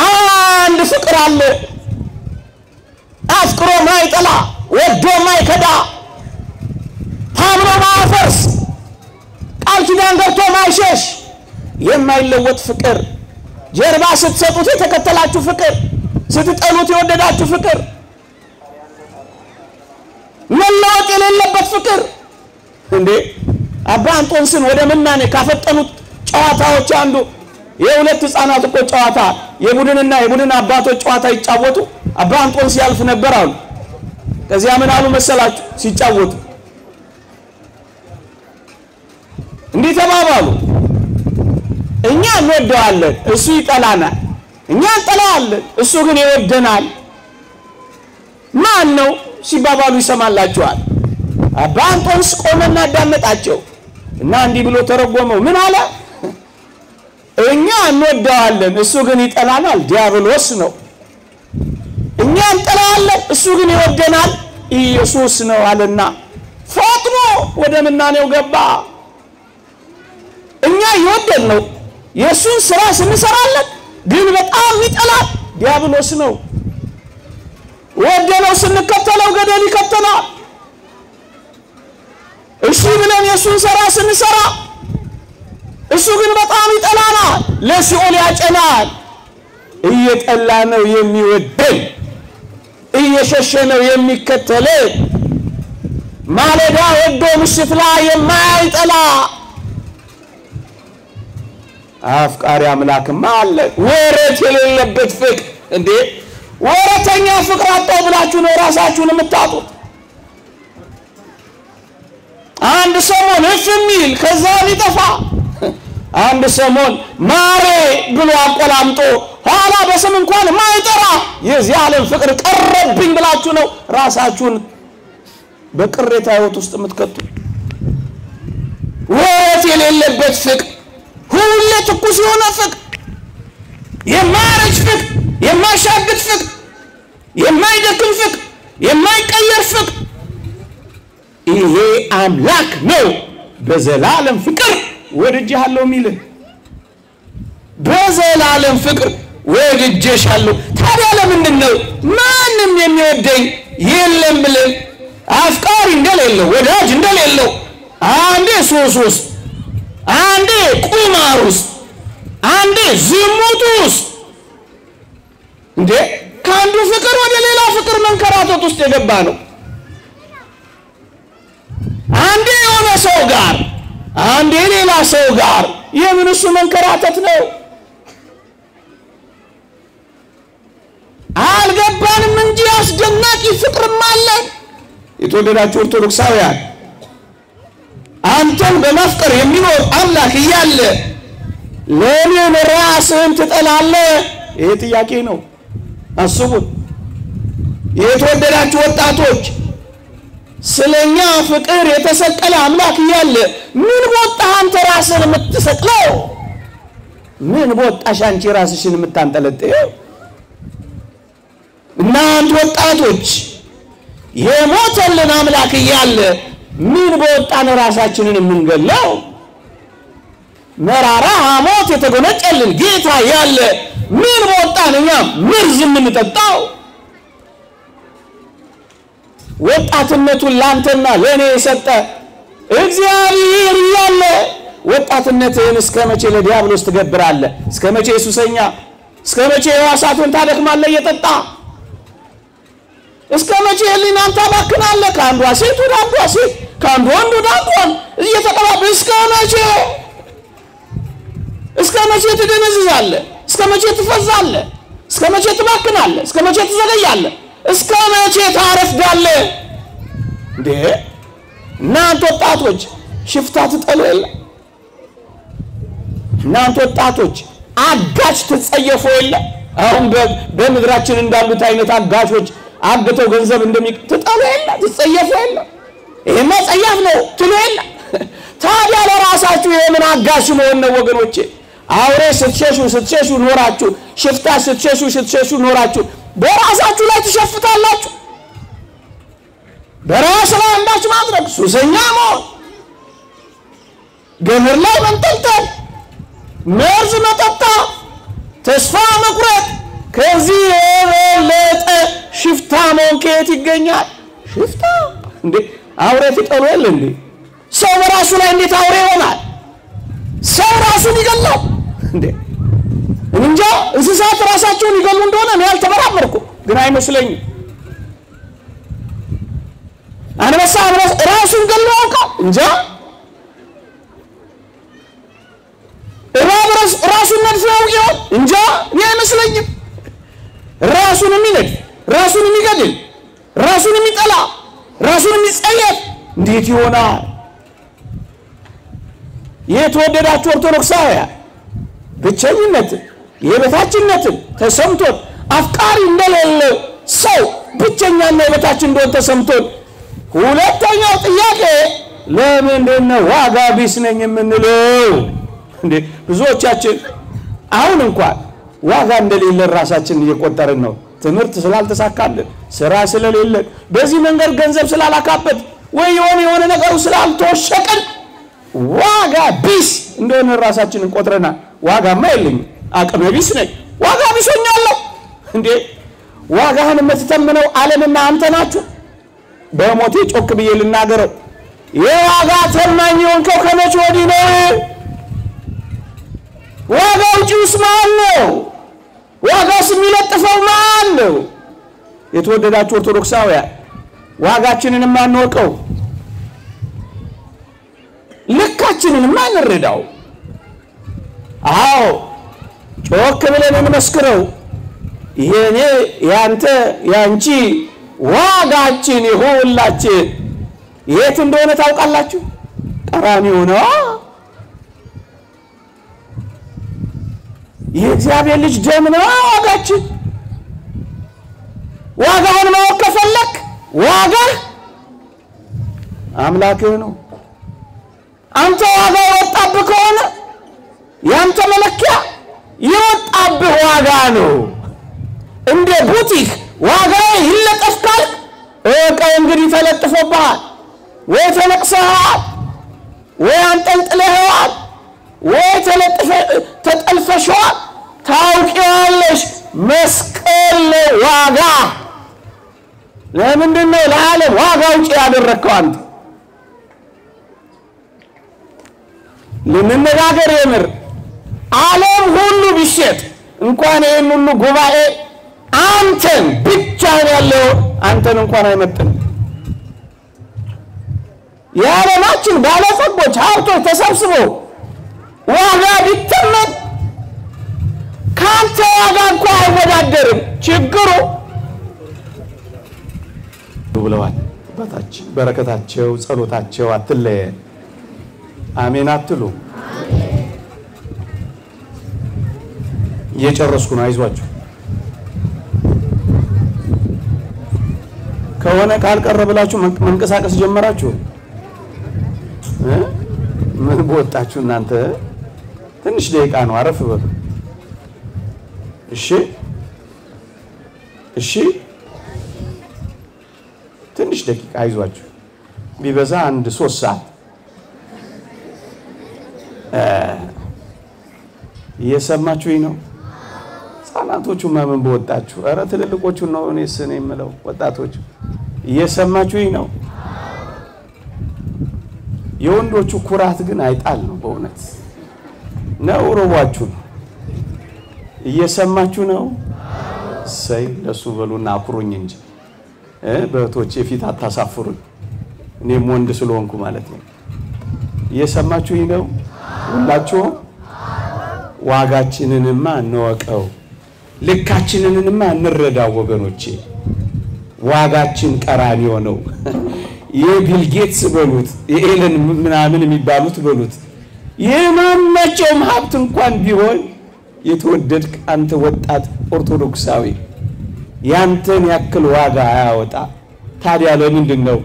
አንድ ፍቅር አለ። አፍቅሮ ማይጠላ፣ ወዶ ማይከዳ፣ ታምኖ ማያፈርስ፣ ቃል ኪዳን ገብቶ ማይሸሽ የማይለወጥ ፍቅር፣ ጀርባ ስትሰጡት የተከተላችሁ ፍቅር፣ ስትጠሉት የወደዳችሁ ፍቅር፣ መለወጥ የሌለበት ፍቅር። እንዴ አባ አንጦንስን ወደ ምናኔ ካፈጠኑት ጨዋታዎች አንዱ የሁለት ህፃናት እኮ ጨዋታ፣ የቡድንና የቡድን አባቶች ጨዋታ ይጫወቱ አባ አንጦንስ ያልፍ ነበር አሉ። ከዚያ ምን አሉ መሰላችሁ? ሲጫወቱ እንዲህ ተባባሉ። እኛ እንወደዋለን፣ እሱ ይጠላናል። እኛ እንጠላዋለን፣ እሱ ግን ይወደናል። ማን ነው ሲባባሉ ይሰማላቸዋል። አባ አንጦንስ ቆመና አዳመጣቸው እና እንዲህ ብሎ ተረጎመው። ምን አለ? እኛ እንወደዋለን፣ እሱ ግን ይጠላናል፣ ዲያብሎስ ነው። እኛ እንጠላዋለን፣ እሱ ግን ይወደናል፣ ኢየሱስ ነው አለና ፈጥኖ ወደ ምናኔው ገባ። እኛ ይወደን ነው የእሱን ስራ ስንሰራለት፣ ግን በጣም ይጠላል ዲያብሎስ ነው። ወደነው ስንከተለው ገደል ይከተናል። እሺ ብለን የእሱን ሥራ ስንሰራ እሱ ግን በጣም ይጠላናል፣ ለሲኦል ያጨናል። እየጠላ ነው የሚወደን፣ እየሸሸ ነው የሚከተለን። ማለዳ ወዶ ምሽት ላይ የማይጠላ አፍቃሪ አምላክማ አለ። ወረት የሌለበት ፍቅር እንዴ! ወረተኛ ፍቅር አጣው ብላችሁ ነው ራሳችሁን የምታጡት። አንድ ሰሞን እፍ የሚል ከዛ ሊጠፋ፣ አንድ ሰሞን ማሬ ብሎ አቆላምጦ ኋላ በስም እንኳን ማይጠራ የዚህ ዓለም ፍቅር ቀረብኝ ብላችሁ ነው ራሳችሁን በቅሬታ ሕይወት ውስጥ የምትከቱ። ወረት የሌለበት ፍቅር፣ ሁሌ ትኩስ የሆነ ፍቅር፣ የማያረጅ ፍቅር፣ የማይሻግት ፍቅር፣ የማይደክም ፍቅር፣ የማይቀየር ፍቅር። ይሄ አምላክ ነው በዘላለም ፍቅር ወድጄሃለሁ የሚልህ። በዘላለም ፍቅር ወድጄሻለሁ። ታዲያ ለምንድን ነው ማንም የሚወደኝ የለም ብለን አፍቃሪ እንደሌለው ወዳጅ እንደሌለው አንዴ ሱስ ውስጥ፣ አንዴ ቁማር ውስጥ፣ አንዴ ዝሙት ውስጥ፣ እንዴ ከአንዱ ፍቅር ወደ ሌላ ፍቅር መንከራተት ውስጥ የገባ ነው? አንዴ የሆነ ሰው ጋር፣ አንዴ ሌላ ሰው ጋር የምን እሱ መንከራተት ነው? አልገባንም እንጂ አስደናቂ ፍቅርም አለ። የተወደዳችሁ ኦርቶዶክሳውያን፣ አንተን በማፍቀር የሚኖር አምላክ እያለ ለምን ራስህን ትጠላለህ? ይሄ ጥያቄ ነው። አስቡት። የተወደዳችሁ ወጣቶች፣ ስለኛ ፍቅር የተሰቀለ አምላክ እያለ ምን ቦጣህ አንተ ራስህን የምትሰቅለው? ምን ቦጣሽ አንቺ ራስሽን የምታንጠለጥየው? እናንተ ወጣቶች፣ የሞተልን አምላክ እያለ ምን በወጣን ራሳችንን የምንገለው? መራራ ሐሞት የተጎነጨልን ጌታ ያለ ምን በወጣን እኛ መርዝ የምንጠጣው? ወጣትነቱን ላንተና ለእኔ የሰጠ እግዚአብሔር እያለ ወጣትነትህን እስከ መቼ ለዲያብሎስ ትገብራለህ? እስከ መቼ ሱሰኛ፣ እስከ መቼ ሕዋሳትን ታደክማለህ እየጠጣ? እስከ መቼ ሕሊናን ታባክናለህ? ከአንዷ ሴት ወደ አንዷ ሴት፣ ከአንዱ ወንድ ወደ አንዱ ወንድ እየተቀባበል እስከ መቼ? እስከ መቼ ትደነዝዛለህ? እስከ መቼ ትፈዛለህ? እስከ መቼ ትባክናለህ? እስከ መቼ ትዘገያለህ? እስከ መቼ ታረፍዳለህ? እንዴ እናንተ ወጣቶች፣ ሽፍታ ትጠሉ የለ? እናንተ ወጣቶች፣ አጋች ትጸየፉ የለ? አሁን በምድራችን እንዳሉት አይነት አጋቾች አግተው ገንዘብ እንደሚ ትጠሉ የለ? ትጸየፉ የለ? ይሄማ ጸያፍ ነው ትሉ የለ? ታዲያ ለራሳችሁ የምን አጋሽ መሆን ነው ወገኖቼ? አውሬ ስትሸሹ ስትሸሹ ኖራችሁ፣ ሽፍታ ስትሸሹ ስትሸሹ ኖራችሁ በራሳችሁ ላይ ትሸፍታላችሁ። በራስ ላይ አንዳች ማድረግ፣ ሱሰኛ መሆን፣ ገመድ ላይ መንጠልጠል፣ መርዝ መጠጣት፣ ተስፋ መቁረጥ፣ ከዚህ የበለጠ ሽፍታ መሆን ከየት ይገኛል? ሽፍታ እንዴ! አውሬ ትጠሉ የለ እንዴ? ሰው በራሱ ላይ እንዴት አውሬ ይሆናል? ሰው ራሱን ይገላል እንዴ? እንጃ እንስሳት ራሳቸውን ይገሉ እንደሆነ እኔ አልተመራመርኩም፣ ግን አይመስለኝም። አንበሳ ራሱን ገሎ ያውቃል? እንጃ። እባብ ራሱን ነድፎ ያውቅ ይሆን? እንጃ፣ እኔ አይመስለኝም። ራሱን የሚነድፍ፣ ራሱን የሚገድል፣ ራሱን የሚጠላ፣ ራሱን የሚጸየፍ እንዴት ይሆናል? የተወደዳችሁ ኦርቶዶክሳውያን፣ ብቸኝነትን የበታችነትን ተሰምቶን፣ አፍቃሪ እንደሌለ ሰው ብቸኛና የበታች እንደሆን ተሰምቶን፣ ሁለተኛው ጥያቄ ለምንድን ነው ዋጋ ቢስ ነኝ የምንለው? እንዴ ብዙዎቻችን አሁን እንኳን ዋጋ እንደሌለን ራሳችንን እየቆጠርን ነው። ትምህርት ስላልተሳካልን፣ ስራ ስለሌለን፣ በዚህ መንገድ ገንዘብ ስላላካበት ወይ የሆነ የሆነ ነገሩ ስላልተወሸቅን ዋጋ ቢስ እንደሆነ ራሳችንን ቆጥረናል። ዋጋማ የለኝም፣ አቅመ ቢስ ነኝ፣ ዋጋ ቢስ ሆኛለሁ። እንዴ ዋጋህን የምትተምነው ዓለምና አንተ ናችሁ። በሞቴ ጮክ ብዬ ልናገረው፣ የዋጋ ተማኝ የሆንከው ከመቼ ወዲህ ነው? ዋጋ አውጪውስ ማን ነው? ዋጋስ የሚለጥፈው ማን ነው? የተወደዳችሁ ኦርቶዶክሳውያን ዋጋችንን ማንወቀው፣ ልካችንን ማንረዳው። አዎ ጮክ ብለን እንመስክረው። የኔ ያንተ ያንቺ ዋጋችን የሁላችን የት እንደሆነ ታውቃላችሁ? ቀራንዮ ነው። የእግዚአብሔር ልጅ ደም ነው ዋጋችን። ዋጋህን ማወቅ ከፈለክ ዋጋህ አምላክህ ነው። አንተ ዋጋ የወጣብህ ከሆነ ያንተ መለኪያ የወጣብህ ዋጋ ነው። እንደ ቡቲክ ዋጋዬ ይለጠፍ ካልክ እቃው እንግዲህ ተለጥፎብሃል፣ ወይ ተለቅሰሃል፣ ወይ አንጠልጥለኸዋል፣ ወይ ተጠልፈሸዋል። ታውቂዋለሽ፣ መስቀል ነው ዋጋ። ለምንድን ነው ለዓለም ዋጋ ውጪ ያደረግከው አንተ? ልንነጋገር የምር ዓለም ሁሉ ቢሸጥ እንኳን ይህን ሁሉ ጉባኤ አንተን ብቻህን ያለው አንተን እንኳን አይመጥንም። የዓለማችን ባለጸጎች ሀብቶች ተሰብስበው ዋጋ ቢተመን ከአንተ ዋጋ እንኳን አይወዳደርም። ችግሩ ብለዋል አባታችን። በረከታቸው ጸሎታቸው አትለየን። አሜን አትሉ? እየጨረስኩ ነው፣ አይዟችሁ። ከሆነ ቃል ቀረ ብላችሁ መንቀሳቀስ ጀመራችሁ። ምን በወጣችሁ እናንተ? ትንሽ ደቂቃ ነው፣ አረፍ በሉ። እሺ እሺ፣ ትንሽ ደቂቃ አይዟችሁ። ቢበዛ አንድ 3 ሰዓት። እየሰማችሁኝ ነው? ህፃናቶቹ ምን በወጣችሁ? ኧረ ትልልቆቹ ነው እኔስ እኔ የምለው ወጣቶቹ። እየሰማችሁኝ ነው? የወንዶቹ ኩራት ግን አይጣል ነው በእውነት ነው። ሮቧችሁ ነው። እየሰማችሁ ነው? እሰይ ለሱ በሉና አኩሩኝ እንጂ በእህቶቼ ፊት አታሳፍሩኝ። እኔም ወንድ ስለሆንኩ ማለት ነው። እየሰማችሁኝ ነው? ሁላችሁም ዋጋችንንማ እንወቀው፣ ልካችንንማ እንረዳው ወገኖቼ። ዋጋችን ቀራንዮ ነው። የቢል ጌትስ በሉት የኤለን ምናምን የሚባሉት በሉት የማናቸውም ሀብት እንኳን ቢሆን የተወደድክ አንተ ወጣት ኦርቶዶክሳዊ ያንተን ያክል ዋጋ አያወጣ። ታዲያ ለምንድን ነው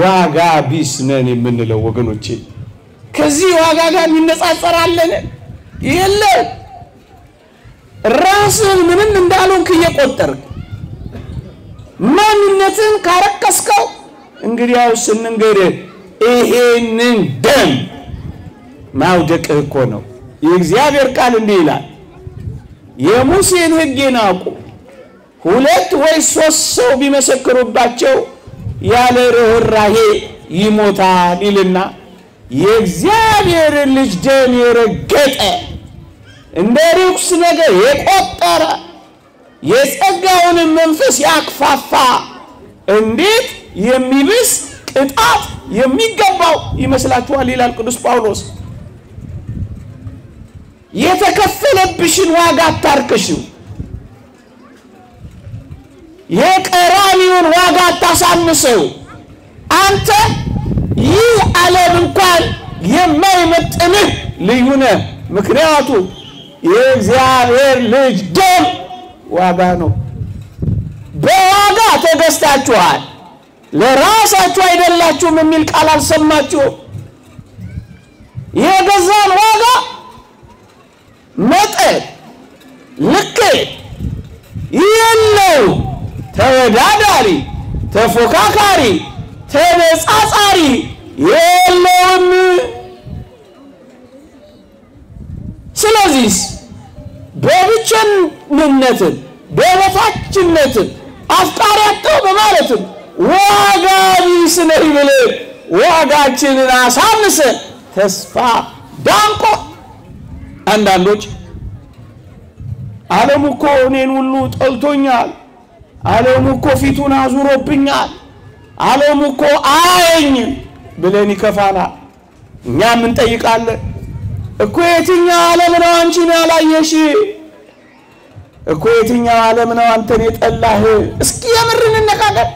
ዋጋ ቢስ ነን የምንለው ወገኖቼ? ከዚህ ዋጋ ጋር የሚነጻጸራለን የለም። ራስህን ምንም እንዳልሆንክ እየቆጠርክ ማንነትህን ካረከስከው እንግዲያውስ እንንገርህ፣ ይሄንን ደም ማውደቅህ እኮ ነው። የእግዚአብሔር ቃል እንዲህ ይላል፣ የሙሴን ሕግ ናቁ፣ 2 ወይ 3 ሰው ቢመሰክሩባቸው ያለ ርኅራኄ ይሞታል ይልና የእግዚአብሔርን ልጅ ደም የረገጠ እንደ ርኩስ ነገር የቆጠረ የጸጋውን መንፈስ ያክፋፋ እንዴት የሚብስ ቅጣት የሚገባው ይመስላችኋል? ይላል ቅዱስ ጳውሎስ። የተከፈለብሽን ዋጋ አታርክሽው። የቀራንዮን ዋጋ አታሳንሰው። አንተ ይህ ዓለም እንኳን የማይመጥንህ ልዩ ነህ። ምክንያቱም የእግዚአብሔር ልጅ ደም ዋጋ ነው። በዋጋ ተገዝታችኋል፣ ለራሳችሁ አይደላችሁም የሚል ቃል አልሰማችሁም? የገዛን ዋጋ መጠን ልክ የለው። ተወዳዳሪ፣ ተፎካካሪ፣ ተነጻጻሪ የለውም። ስለዚህ በብቸኝነትን በበታችነትን አፍቃሪ አጣሁ በማለትም ዋጋ ቢስ ነኝ ብለህ ዋጋችንን አሳንሰን ተስፋ ዳንቆ አንዳንዶች ዓለም እኮ እኔን ሁሉ ጠልቶኛል፣ ዓለም እኮ ፊቱን አዙሮብኛል፣ ዓለም እኮ አያየኝም ብለን ይከፋናል። እኛም እንጠይቃለን እኮ የትኛው ዓለም ነው አንቺን ያላየሽ? እኮ የትኛው ዓለም ነው አንተን የጠላህ? እስኪ የምር እንነጋገር።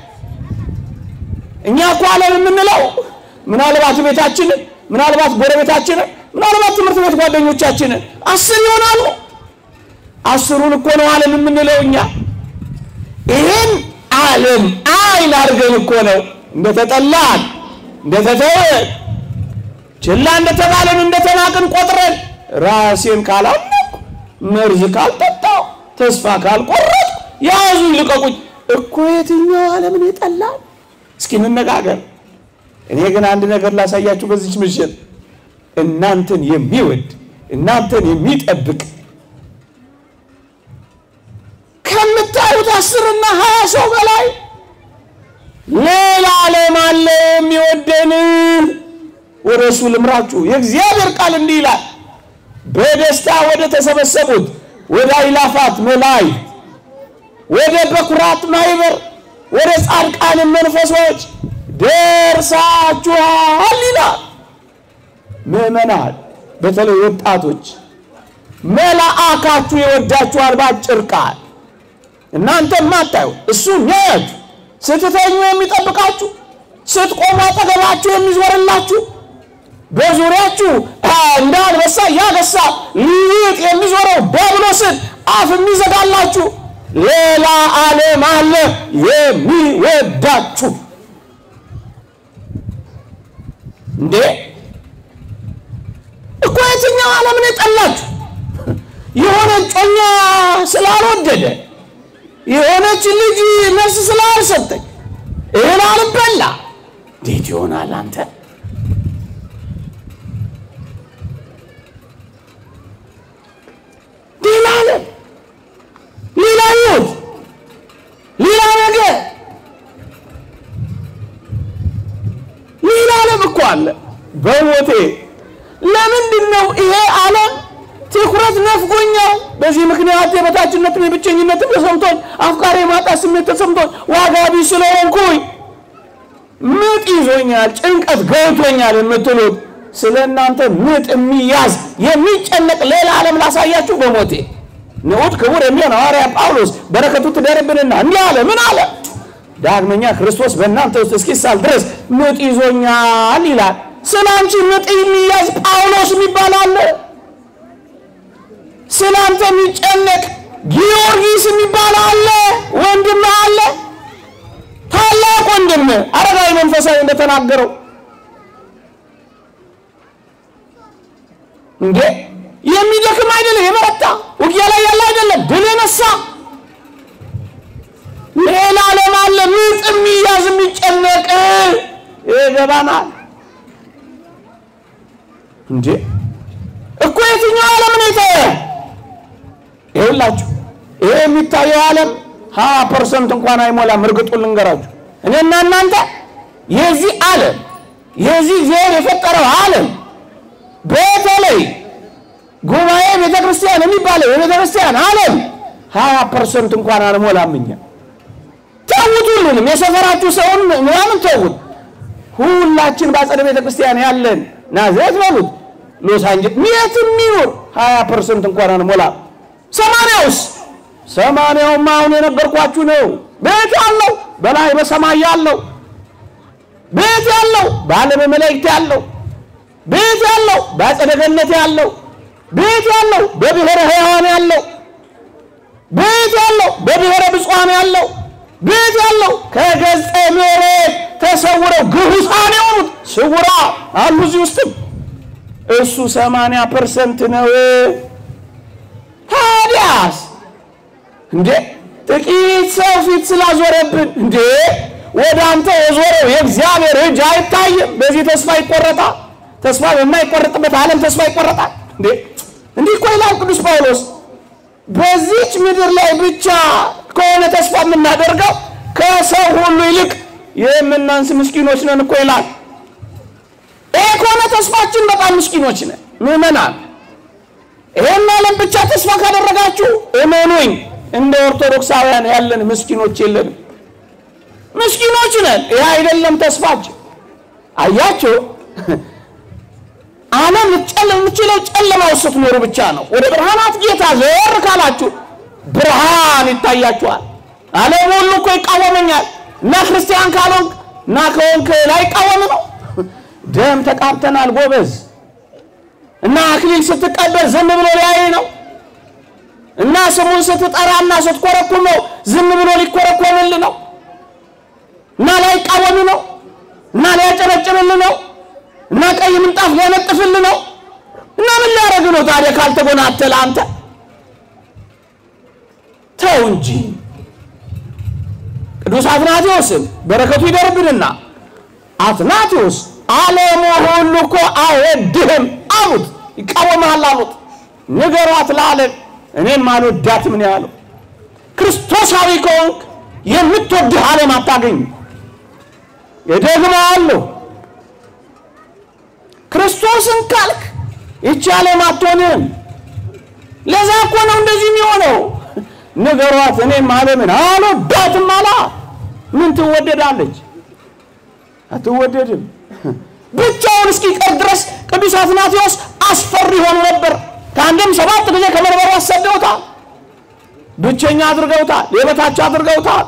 እኛ እኮ ዓለም የምንለው ምናልባት ቤታችንን፣ ምናልባት ጎረቤታችንን፣ ምናልባት ትምህርት ቤት ጓደኞቻችንን 10 ይሆናሉ። 10ሩን እኮ ነው ዓለም የምንለው እኛ። ይሄን ዓለም አይን አድርገን እኮ ነው እንደተጠላን፣ እንደተተወን፣ ችላ እንደተባለን፣ እንደተናቅን ቆጥረን ራሴን ካላመንኩ፣ መርዝ ካልጠጣሁ፣ ተስፋ ካልቆረጥኩ ያዙኝ ልቀቁኝ። እኮ የትኛው ዓለምን የጠላን? እስኪ እንነጋገር። እኔ ግን አንድ ነገር ላሳያችሁ በዚች ምሽት። እናንተን የሚወድ እናንተን የሚጠብቅ ከምታዩት 10 እና 20 ሰው በላይ ሌላ ዓለም አለ የሚወደን። ወደ እሱ ልምራችሁ። የእግዚአብሔር ቃል እንዲህ ይላል፣ በደስታ ወደ ተሰበሰቡት ወደ አእላፋት መላእክት፣ ወደ በኩራት ማኅበር፣ ወደ ጻድቃን መንፈሶች ደርሳችኋል ይላል። ምዕመናን፣ በተለይ ወጣቶች መልአካችሁ ይወዳችኋል። ባጭር ቃል እናንተ ማታዩ እሱ የሚያያችሁ፣ ስትተኙ የሚጠብቃችሁ፣ ስትቆሙ አጠገባችሁ የሚዞርላችሁ፣ በዙሪያችሁ እንደ አንበሳ ያገሳ ሊውጥ የሚዞረው ዲያብሎስን አፍ የሚዘጋላችሁ ሌላ ዓለም አለ የሚወዳችሁ። እንዴ እኮ የትኛው ዓለም ነው የጠላችሁ? የሆነ ጮኛ ስላልወደደ፣ የሆነች ልጅ መልስ ስላልሰጠኝ፣ እህል አልበላ እንዴት ይሆናል? አንተ ሌላ ዓለም፣ ሌላ ሕይወት፣ ሌላ ነገር፣ ሌላ ዓለም እኮ አለ በሞቴ። ለምንድን ነው ይሄ ዓለም ትኩረት ነፍጎኛል? በዚህ ምክንያት የበታችነትም የብቸኝነትም ተሰምቶኝ፣ አፍቃሪ የማጣት ስሜት ተሰምቶኝ፣ ዋጋ ቢስ ስለሆንኩኝ ምጥ ይዞኛል፣ ጭንቀት ገብቶኛል የምትሉት ስለ እናንተ ምጥ የሚያዝ የሚጨነቅ ሌላ ዓለም ላሳያችሁ በሞቴ። ንዑድ ክቡር የሚሆን ሐዋርያ ጳውሎስ በረከቱ ትደርብንና እንዲህ አለ። ምን አለ? ዳግመኛ ክርስቶስ በእናንተ ውስጥ እስኪሳል ድረስ ምጥ ይዞኛል ይላል። ስለ አንቺ ምጥ የሚያዝ ጳውሎስ የሚባል አለ። ስለ አንተ የሚጨነቅ ጊዮርጊስ የሚባል አለ። ወንድም አለ፣ ታላቅ ወንድም አረጋዊ መንፈሳዊ እንደተናገረው እንዴ የሚደክም አይደለም፣ የበረታ ውጊያ ላይ ያለ አይደለም፣ ድል የነሳ ሌላ ዓለም አለ። ምጥ የሚያዝ የሚጨነቅ ይገባናል። እንዴ እኮ የትኛው ዓለም ነው የተወ? ይኸውላችሁ ይሄ የሚታየው ዓለም 20% እንኳን አይሞላም። እርግጡን ልንገራችሁ፣ እኔና እናንተ የዚህ ዓለም የዚህ እግዚአብሔር የፈጠረው ዓለም በተለይ ጉባኤ ቤተክርስቲያን የሚባለው የቤተክርስቲያን ዓለም 20% እንኳን አልሞላም። እኛ ተውት፣ ሁሉንም የሰፈራችሁ ሰውን ምናምን ተውት። ሁላችን በአጸደ ቤተክርስቲያን ያለን ናዝሬት በሉት ሎስ አንጀለስ የትም ይኑር 20% እንኳን አንሞላም። 80ውስ? 80ውማ አሁን የነገርኳችሁ ነው። ቤት ያለው በላይ በሰማይ ያለው፣ ቤት ያለው በዓለመ መላእክት ያለው፣ ቤት ያለው በአጸደ ገነት ያለው፣ ቤት ያለው በብሔረ ሕያዋን ያለው፣ ቤት ያለው በብሔረ ብፁዓን ያለው፣ ቤት ያለው ከገጸ መሬት ተሰውረው ግሁሳን የሆኑት ስውራ አሉ እዚህ ውስጥም እሱ 80% ነው። ታዲያስ እንዴ ጥቂት ሰው ፊት ስላዞረብን እንዴ ወደ አንተ የዞረው የእግዚአብሔር እጅ አይታይም? በዚህ ተስፋ ይቆረጣል። ተስፋ በማይቆረጥበት ዓለም ተስፋ ይቆረጣል እንዴ? እንዲህ እኮ ይላል ቅዱስ ጳውሎስ፣ በዚች ምድር ላይ ብቻ ከሆነ ተስፋ የምናደርገው ከሰው ሁሉ ይልቅ የምናንስ ምስኪኖች ነን እኮ ይላል። ይሄ ከሆነ ተስፋችን በጣም ምስኪኖች ነን ምዕመናን። ይሄን ዓለም ብቻ ተስፋ ካደረጋችሁ እመኑኝ እንደ ኦርቶዶክሳውያን ያለን ምስኪኖች የለንም። ምስኪኖች ነን። ይሄ አይደለም ተስፋችን። አያችሁ፣ ዓለም ልትጨልም የምትችለው ጨለማ ውስጥ ስትኖሩ ብቻ ነው። ወደ ብርሃናት ጌታ ዘወር ካላችሁ ብርሃን ይታያችኋል። ዓለም ሁሉ እኮ ይቃወመኛል እና ክርስቲያን ካልሆንክ እና ከሆንክ ላይቃወም ነው። ደም ተቃብተናል ጎበዝ። እና አክሊል ስትቀበል ዝም ብሎ ሊያይ ነው። እና ስሙን ስትጠራና ስትኮረኩመው ዝም ብሎ ሊኮረኮምል ነው። እና ላይቃወም ነው። እና ሊያጨበጭብል ነው። እና ቀይ ምንጣፍ ሊያነጥፍል ነው። እና ምን ሊያደርግ ነው ታዲያ ካልተጎናተለ? አንተ ተው እንጂ። ቅዱስ አትናቴዎስን በረከቱ ይደርብንና አትናቴዎስ ዓለሙ ሁሉ እኮ አይወድህም አሉት፣ ይቃወምሃል አሉት። ንገሯት ለዓለም እኔም አልወዳትም ነው ያለው። ክርስቶሳዊ ከሆንክ የምትወድህ ዓለም አታገኝም። እደግመዋለሁ፣ ክርስቶስን ካልክ ይቺ ዓለም አትሆንም። ለዛ እኮ ነው እንደዚህ የሚሆነው። ንገሯት እኔም ዓለምን አልወዳትም አላ። ምን ትወደዳለች? አትወደድም። ብቻውን እስኪቀር ድረስ ቅዱስ አትናቴዎስ አስፈሪ ሆኖ ነበር። ከአንድም 7 ጊዜ ከመንበሩ አሰደውታል። ብቸኛ አድርገውታል። የበታች አድርገውታል።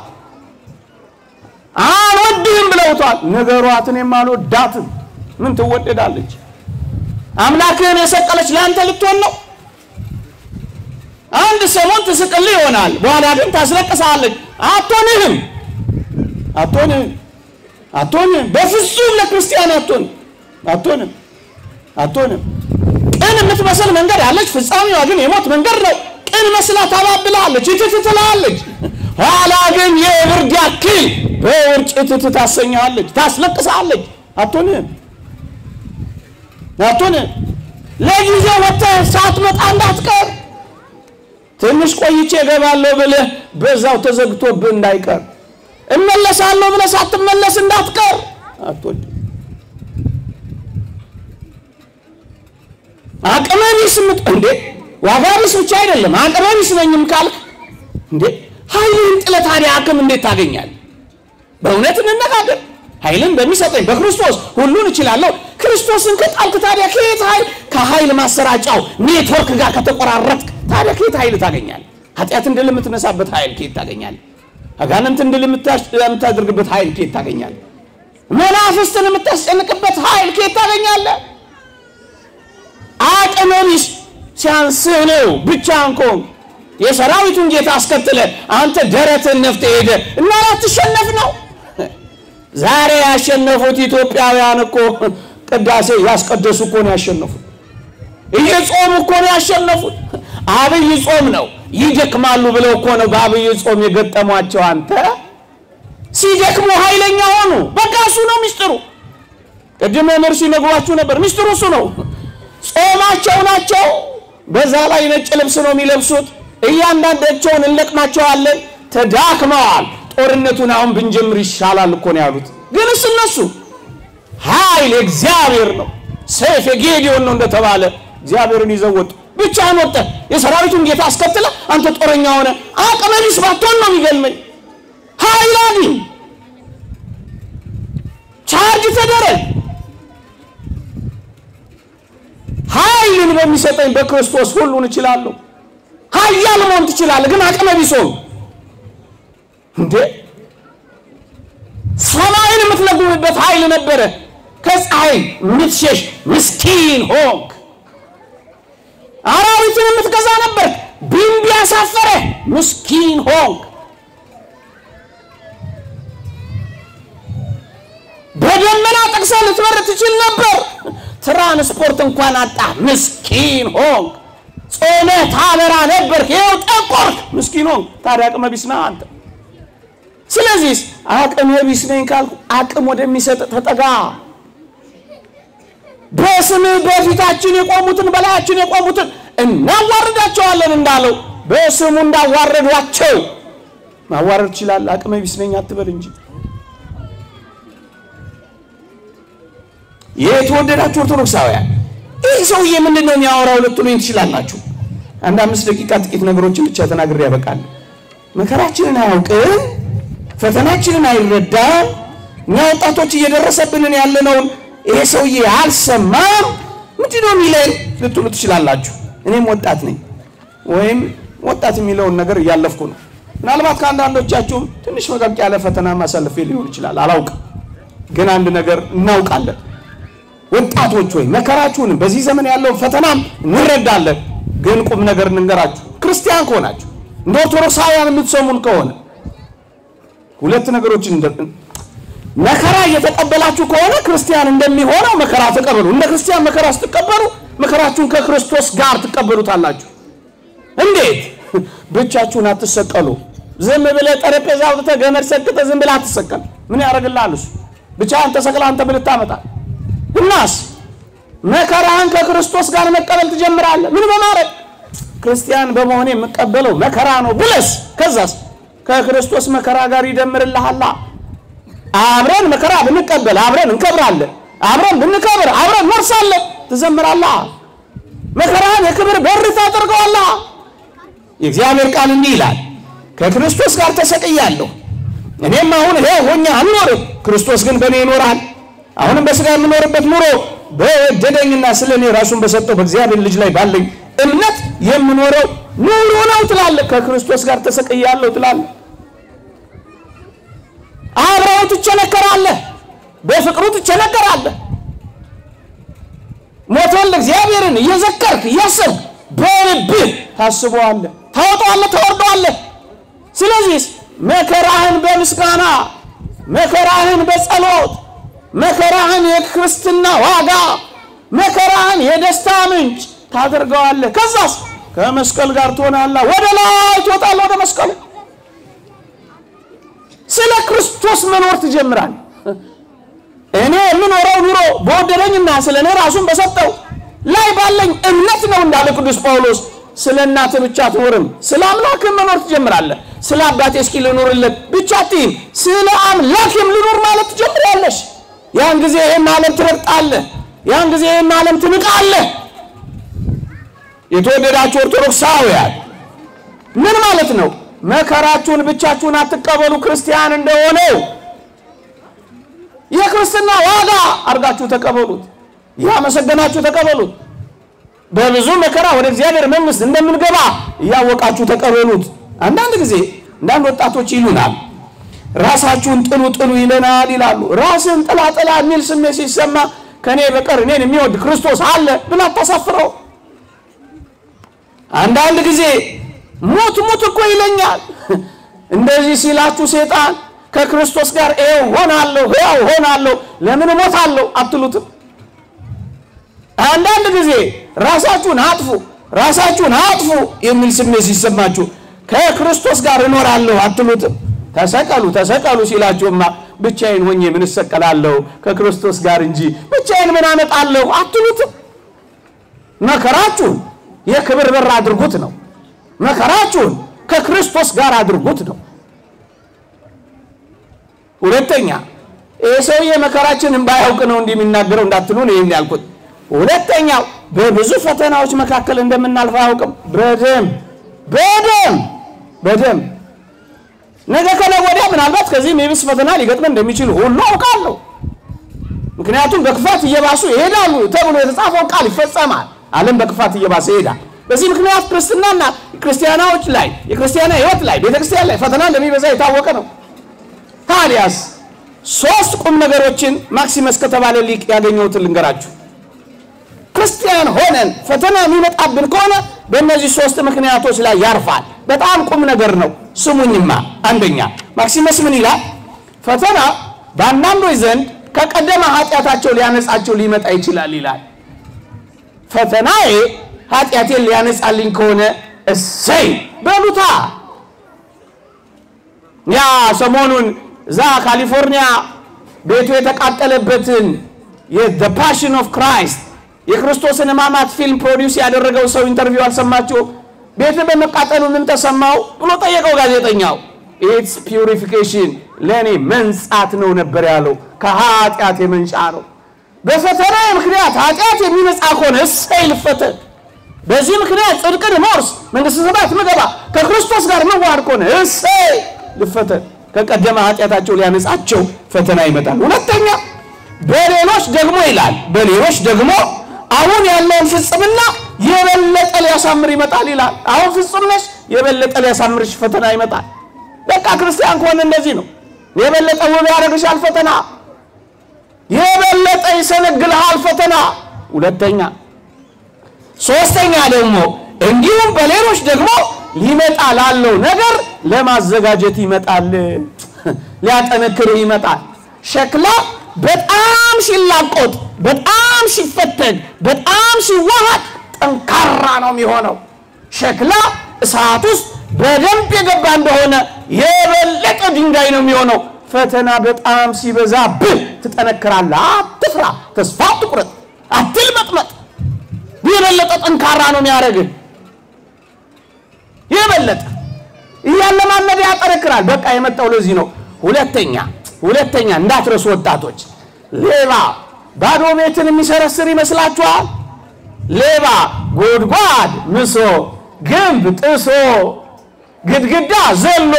አልወድህም ብለውታል። ንገሯት እኔም አልወዳትም። ምን ትወደዳለች? አምላክህን የሰቀለች ለአንተ ልትሆን ነው። አንድ ሰሞን ትስቅልህ ይሆናል፣ በኋላ ግን ታስለቅሳለች። አትሆንህም፣ አትሆንህም፣ አትሆንህም። በፍጹም ለክርስቲያን አትሆንም፣ አትሆንም፣ አትሆንም። ቅን የምትመስል መንገድ አለች፣ ፍጻሜዋ ግን የሞት መንገድ ነው። ቅን መስላ ታባብላለች፣ ትትትላለች፣ ኋላ ግን የብርድ ያክል በውርጭ ታሰኛለች፣ ታስለቅሳለች። አትሆንህም፣ አትሆንህም። ለጊዜው ወጥተህ ሳትመጣ እንዳትቀር፣ ትንሽ ቆይቼ እገባለሁ ብለህ በዛው ተዘግቶብህ እንዳይቀር፣ እመለሳለሁ ብለህ ሳትመለስ እንዳትቀር። አትወድም። አቅመ ቢስ እንዴ ዋጋ ቢስ ብቻ አይደለም፣ አቅመ ቢስ ነኝም ካልክ እንዴ ኃይልህን ጥለህ ታዲያ አቅም እንዴት ታገኛለህ? በእውነት እንነጋገር። ኃይልን በሚሰጠኝ በክርስቶስ ሁሉን እችላለሁ። ክርስቶስን ከጣልክ ታዲያ ከየት ኃይል? ከኃይል ማሰራጫው ኔትወርክ ጋር ከተቆራረጥክ ታዲያ ከየት ኃይል ታገኛለህ? ኃጢአትን ድል የምትነሳበት ኃይል ከየት ታገኛለህ? አጋንንትን ድል የምታደርግበት ኃይል ከየት ታገኛለህ? መናፍስትን የምታስጨንቅበት ኃይል ከየት ታገኛለህ? አቅመ ቢስ ሲያንስህ ነው ብቻህን ከሆንክ። የሰራዊቱን ጌታ አስከትለህ አንተ ደረትህን ነፍተህ ሄደህ እና ላትሸነፍ ነው። ዛሬ ያሸነፉት ኢትዮጵያውያን እኮ ቅዳሴ ያስቀደሱ እኮ ነው ያሸነፉት። እየጾሙ እኮ ነው ያሸነፉት። አብይ ጾም ነው ይደክማሉ ብለው እኮ ነው በአብይ ጾም የገጠሟቸው። አንተ ሲደክሙ ኃይለኛ ሆኑ። በቃ እሱ ነው ሚስጥሩ። ቅድም መምህር ሲነግሯችሁ ነበር። ሚስጥሩ እሱ ነው። ጾማቸው ናቸው። በዛ ላይ ነጭ ልብስ ነው የሚለብሱት። እያንዳንዳቸውን እንለቅማቸዋለን። ተዳክመዋል። ጦርነቱን አሁን ብንጀምር ይሻላል እኮ ነው ያሉት። ግንስ እነሱ ኃይል የእግዚአብሔር ነው፣ ሰይፍ የጌዲዮን ነው እንደተባለ እግዚአብሔርን ይዘው ወጡ። ብቻህን ወጥተህ የሰራዊቱን ጌታ አስከትለህ አንተ ጦረኛ ሆነ አቅመ ቢስ ባትሆን ነው የሚገልመኝ። ኃይል አግኝ፣ ቻርጅ ተደረግ። ኃይልን በሚሰጠኝ በክርስቶስ ሁሉን እችላለሁ። ኃያል መሆን ትችላለህ፣ ግን አቅመ ቢስ ሆንክ እንዴ። ሰማይን የምትለጉምበት ኃይል ነበረ፣ ከፀሐይ የምትሸሽ ምስኪን ሆንክ። አራዊትን የምትገዛ ነበርክ፣ ቢንቢ ያሳፈረ ምስኪን ሆንክ። በደመና ጠቅሰህ ልትበር ትችል ነበር፣ ትራንስፖርት እንኳን አጣ፣ ምስኪን ሆንክ። ጾመህ ታበራ ነበርክ፣ ይኸው ጠቆርክ፣ ምስኪን ሆንክ። ታዲያ አቅመ ቢስ ነህ አንተ። ስለዚህ አቅመ ቢስ ነኝ ካልኩ አቅም ወደሚሰጥ ተጠጋ። በስምህ በፊታችን የቆሙትን በላያችን የቆሙትን እናዋርዳቸዋለን እንዳለው በስሙ እንዳዋረዷቸው ማዋረድ ትችላለህ። አቅመ ቢስ ነኝ አትበል እንጂ። የተወደዳችሁ ኦርቶዶክሳውያን ይህ ሰውዬ ምንድነው የሚያወራው ልትሉኝ ትችላላችሁ። አንድ 5 ደቂቃ ጥቂት ነገሮችን ብቻ ተናግሬ ያበቃል። መከራችንን አያውቅም፣ ፈተናችንን አይረዳም። እኛ ወጣቶች እየደረሰብን ያለነውን ይሄ ሰውዬ አልሰማም፣ ምንድነው የሚለን ልትሉ ትችላላችሁ። እኔም ወጣት ነኝ፣ ወይም ወጣት የሚለውን ነገር እያለፍኩ ነው። ምናልባት ከአንዳንዶቻችሁም ትንሽ መቀቅ ያለ ፈተና ማሳለፍ ሊሆን ይችላል፣ አላውቅም። ግን አንድ ነገር እናውቃለን፣ ወጣቶች ወይ መከራችሁንም በዚህ ዘመን ያለውን ፈተናም እንረዳለን። ግን ቁም ነገር እንንገራችሁ፣ ክርስቲያን ከሆናችሁ እንደ ኦርቶዶክሳውያን የምትሰሙን ከሆነ ሁለት ነገሮችን መከራ እየተቀበላችሁ ከሆነ ክርስቲያን እንደሚሆነው መከራ ተቀበሉ። እንደ ክርስቲያን መከራ ስትቀበሉ መከራችሁን ከክርስቶስ ጋር ትቀበሉታላችሁ። እንዴት? ብቻችሁን አትሰቀሉ። ዝም ብለህ ጠረጴዛ አውጥተህ ገመድ ሰክተህ ዝም ብለህ አትሰቀል። ምን ያደርግልሃል እሱ? ብቻህን ተሰቅለህ አንተ ምን ልታመጣ? እናስ መከራህን ከክርስቶስ ጋር መቀበል ትጀምራለህ። ምን በማድረግ? ክርስቲያን በመሆኔ የምቀበለው መከራ ነው ብለስ ከዛስ ከክርስቶስ መከራ ጋር ይደምርልሃል። አብረን መከራ ብንቀበል አብረን እንከብራለን፣ አብረን ብንከብር አብረን እንወርሳለን። ትዘምራለህ። መከራህን የክብር በር ታደርገዋለህ። የእግዚአብሔር ቃል እንዲህ ይላል፣ ከክርስቶስ ጋር ተሰቅያለሁ፣ እኔም አሁን ሕያው ሆኜ አልኖርም፣ ክርስቶስ ግን በእኔ ይኖራል። አሁንም በሥጋ የምኖርበት ኑሮ በወደደኝና ስለ እኔ ራሱን በሰጠው በእግዚአብሔር ልጅ ላይ ባለኝ እምነት የምኖረው ኑሮ ነው ትላለህ። ከክርስቶስ ጋር ተሰቅያለሁ ትላለህ። አብረው ትቸነከራለህ፣ በፍቅሩ ትቸነከራለህ። ሞተን እግዚአብሔርን እየዘከርክ እያሰብክ በልብህ ታስበዋለህ፣ ታወጣዋለህ፣ ታወርደዋለህ። ስለዚህ መከራህን በምስጋና፣ መከራህን በጸሎት፣ መከራህን የክርስትና ዋጋ፣ መከራህን የደስታ ምንጭ ታደርገዋለህ። ከዛስ ከመስቀል ጋር ትሆናለህ፣ ወደ ላይ ትወጣለህ፣ ወደ መስቀሉ። ስለ ክርስቶስ መኖር ትጀምራለህ። እኔ የምኖረው ኑሮ በወደደኝና ስለ እኔ ራሱን በሰጠው ላይ ባለኝ እምነት ነው እንዳለ ቅዱስ ጳውሎስ። ስለ እናትህ ብቻ አትኖርም፣ ስለ አምላክህ መኖር ትጀምራለህ። ስለ አባቴ እስኪ ልኑርለት ብቻ አትይም፣ ስለ አምላክም ልኑር ማለት ትጀምራለሽ። ያን ጊዜ ይሄን ዓለም ትረግጣለህ፣ ያን ጊዜ ይሄን ዓለም ትንቃለህ። የተወደዳችሁ ኦርቶዶክሳውያን ምን ማለት ነው? መከራችሁን ብቻችሁን አትቀበሉ። ክርስቲያን እንደሆነው የክርስትና ዋጋ አድርጋችሁ ተቀበሉት፣ ያመሰገናችሁ ተቀበሉት። በብዙ መከራ ወደ እግዚአብሔር መንግሥት እንደምንገባ እያወቃችሁ ተቀበሉት። አንዳንድ ጊዜ አንዳንድ ወጣቶች ይሉናል፣ ራሳችሁን ጥሉ ጥሉ ይለናል ይላሉ። ራስን ጥላ ጥላ የሚል ስሜት ሲሰማ ከኔ በቀር እኔን የሚወድ ክርስቶስ አለ ብላ አታሳፍረው። አንዳንድ ጊዜ ሙት ሙት እኮ ይለኛል። እንደዚህ ሲላችሁ ሰይጣን ከክርስቶስ ጋር ይኸው ሆናለሁ ሕያው ሆናለሁ ለምን እሞታለሁ አትሉትም? አንዳንድ ጊዜ ራሳችሁን አጥፉ ራሳችሁን አጥፉ የሚል ስሜት ሲሰማችሁ ከክርስቶስ ጋር እኖራለሁ አትሉትም? ተሰቀሉ ተሰቀሉ ሲላችሁማ ብቻዬን ሆኜ ምን እሰቀላለሁ ከክርስቶስ ጋር እንጂ ብቻዬን ምን አመጣለሁ አትሉትም? መከራችሁን የክብር በር አድርጉት ነው። መከራችሁን ከክርስቶስ ጋር አድርጉት ነው። ሁለተኛ ይሄ ሰውዬ መከራችንን ባያውቅ ነው እንዲህ የሚናገረው እንዳትሉ ነው ይሄን ያልኩት። ሁለተኛው በብዙ ፈተናዎች መካከል እንደምናልፍ አያውቅም። በደም በደም በደም ነገ ከነገ ወዲያ ምናልባት ከዚህ የሚብስ ፈተና ሊገጥመን እንደሚችል ሁሉ አውቃለሁ። ምክንያቱም በክፋት እየባሱ ይሄዳሉ ተብሎ የተጻፈው ቃል ይፈጸማል። ዓለም በክፋት እየባሰ ይሄዳል። በዚህ ምክንያት ክርስትናና ክርስቲያናዎች ላይ የክርስቲያና ሕይወት ላይ ቤተክርስቲያን ላይ ፈተና እንደሚበዛ የታወቀ ነው። ታዲያስ ሶስት ቁም ነገሮችን ማክሲመስ ከተባለ ሊቅ ያገኘሁትን ልንገራችሁ። ክርስቲያን ሆነን ፈተና የሚመጣብን ከሆነ በእነዚህ ሶስት ምክንያቶች ላይ ያርፋል። በጣም ቁም ነገር ነው፣ ስሙኝማ። አንደኛ ማክሲመስ ምን ይላል? ፈተና በአንዳንዶች ዘንድ ከቀደመ ኃጢአታቸው ሊያነጻቸው ሊመጣ ይችላል ይላል። ፈተናዬ ኃጢአቴን ሊያነጻልኝ ከሆነ እሰይ በሉታ። ያ ሰሞኑን እዛ ካሊፎርኒያ ቤቱ የተቃጠለበትን The Passion of Christ የክርስቶስን ሕማማት ፊልም produce ያደረገው ሰው interview አልሰማችሁ? ቤት በመቃጠሉ ምን ተሰማው ብሎ ጠየቀው ጋዜጠኛው። It's purification፣ ለኔ መንጻት ነው ነበር ያለው። ከኃጢአት የመንጫ ነው። በፈተና ምክንያት ኃጢአት የሚነጻ ከሆነ እሰይ ልፈተን። በዚህ ምክንያት ጽድቅን መውረስ መንግሥተ ሰማያት ምገባ ከክርስቶስ ጋር መዋሃድ ከሆነ እሰይ ልፈተን። ከቀደመ ኃጢአታቸው ሊያነጻቸው ፈተና ይመጣል። ሁለተኛ በሌሎች ደግሞ ይላል፣ በሌሎች ደግሞ አሁን ያለውን ፍጽምና የበለጠ ሊያሳምር ይመጣል ይላል። አሁን ፍጹም ነሽ፣ የበለጠ ሊያሳምርሽ ፈተና ይመጣል። በቃ ክርስቲያን ከሆነ እንደዚህ ነው። የበለጠ ውብ ያደርግሻል ፈተና፣ የበለጠ ይሰነግልሃል ፈተና። ሁለተኛ ሶስተኛ ደግሞ እንዲሁም በሌሎች ደግሞ ሊመጣ ላለው ነገር ለማዘጋጀት ይመጣል፣ ሊያጠነክር ይመጣል። ሸክላ በጣም ሲላቆጥ፣ በጣም ሲፈተግ፣ በጣም ሲዋሃድ ጠንካራ ነው የሚሆነው። ሸክላ እሳት ውስጥ በደንብ የገባ እንደሆነ የበለጠ ድንጋይ ነው የሚሆነው። ፈተና በጣም ሲበዛብህ ትጠነክራለህ። አትፍራ፣ ተስፋ አትቁረጥ፣ አትልመጥመጥ። የበለጠ ጠንካራ ነው የሚያደርግህ። የበለጠ እያለማመደ ያጠነክራል። በቃ የመጣው ለዚህ ነው። ሁለተኛ እንዳትረሱ ወጣቶች፣ ሌባ ባዶ ቤትን የሚሰረስር ይመስላችኋል? ሌባ ጉድጓድ ምሶ፣ ግንብ ጥሶ፣ ግድግዳ ዘሎ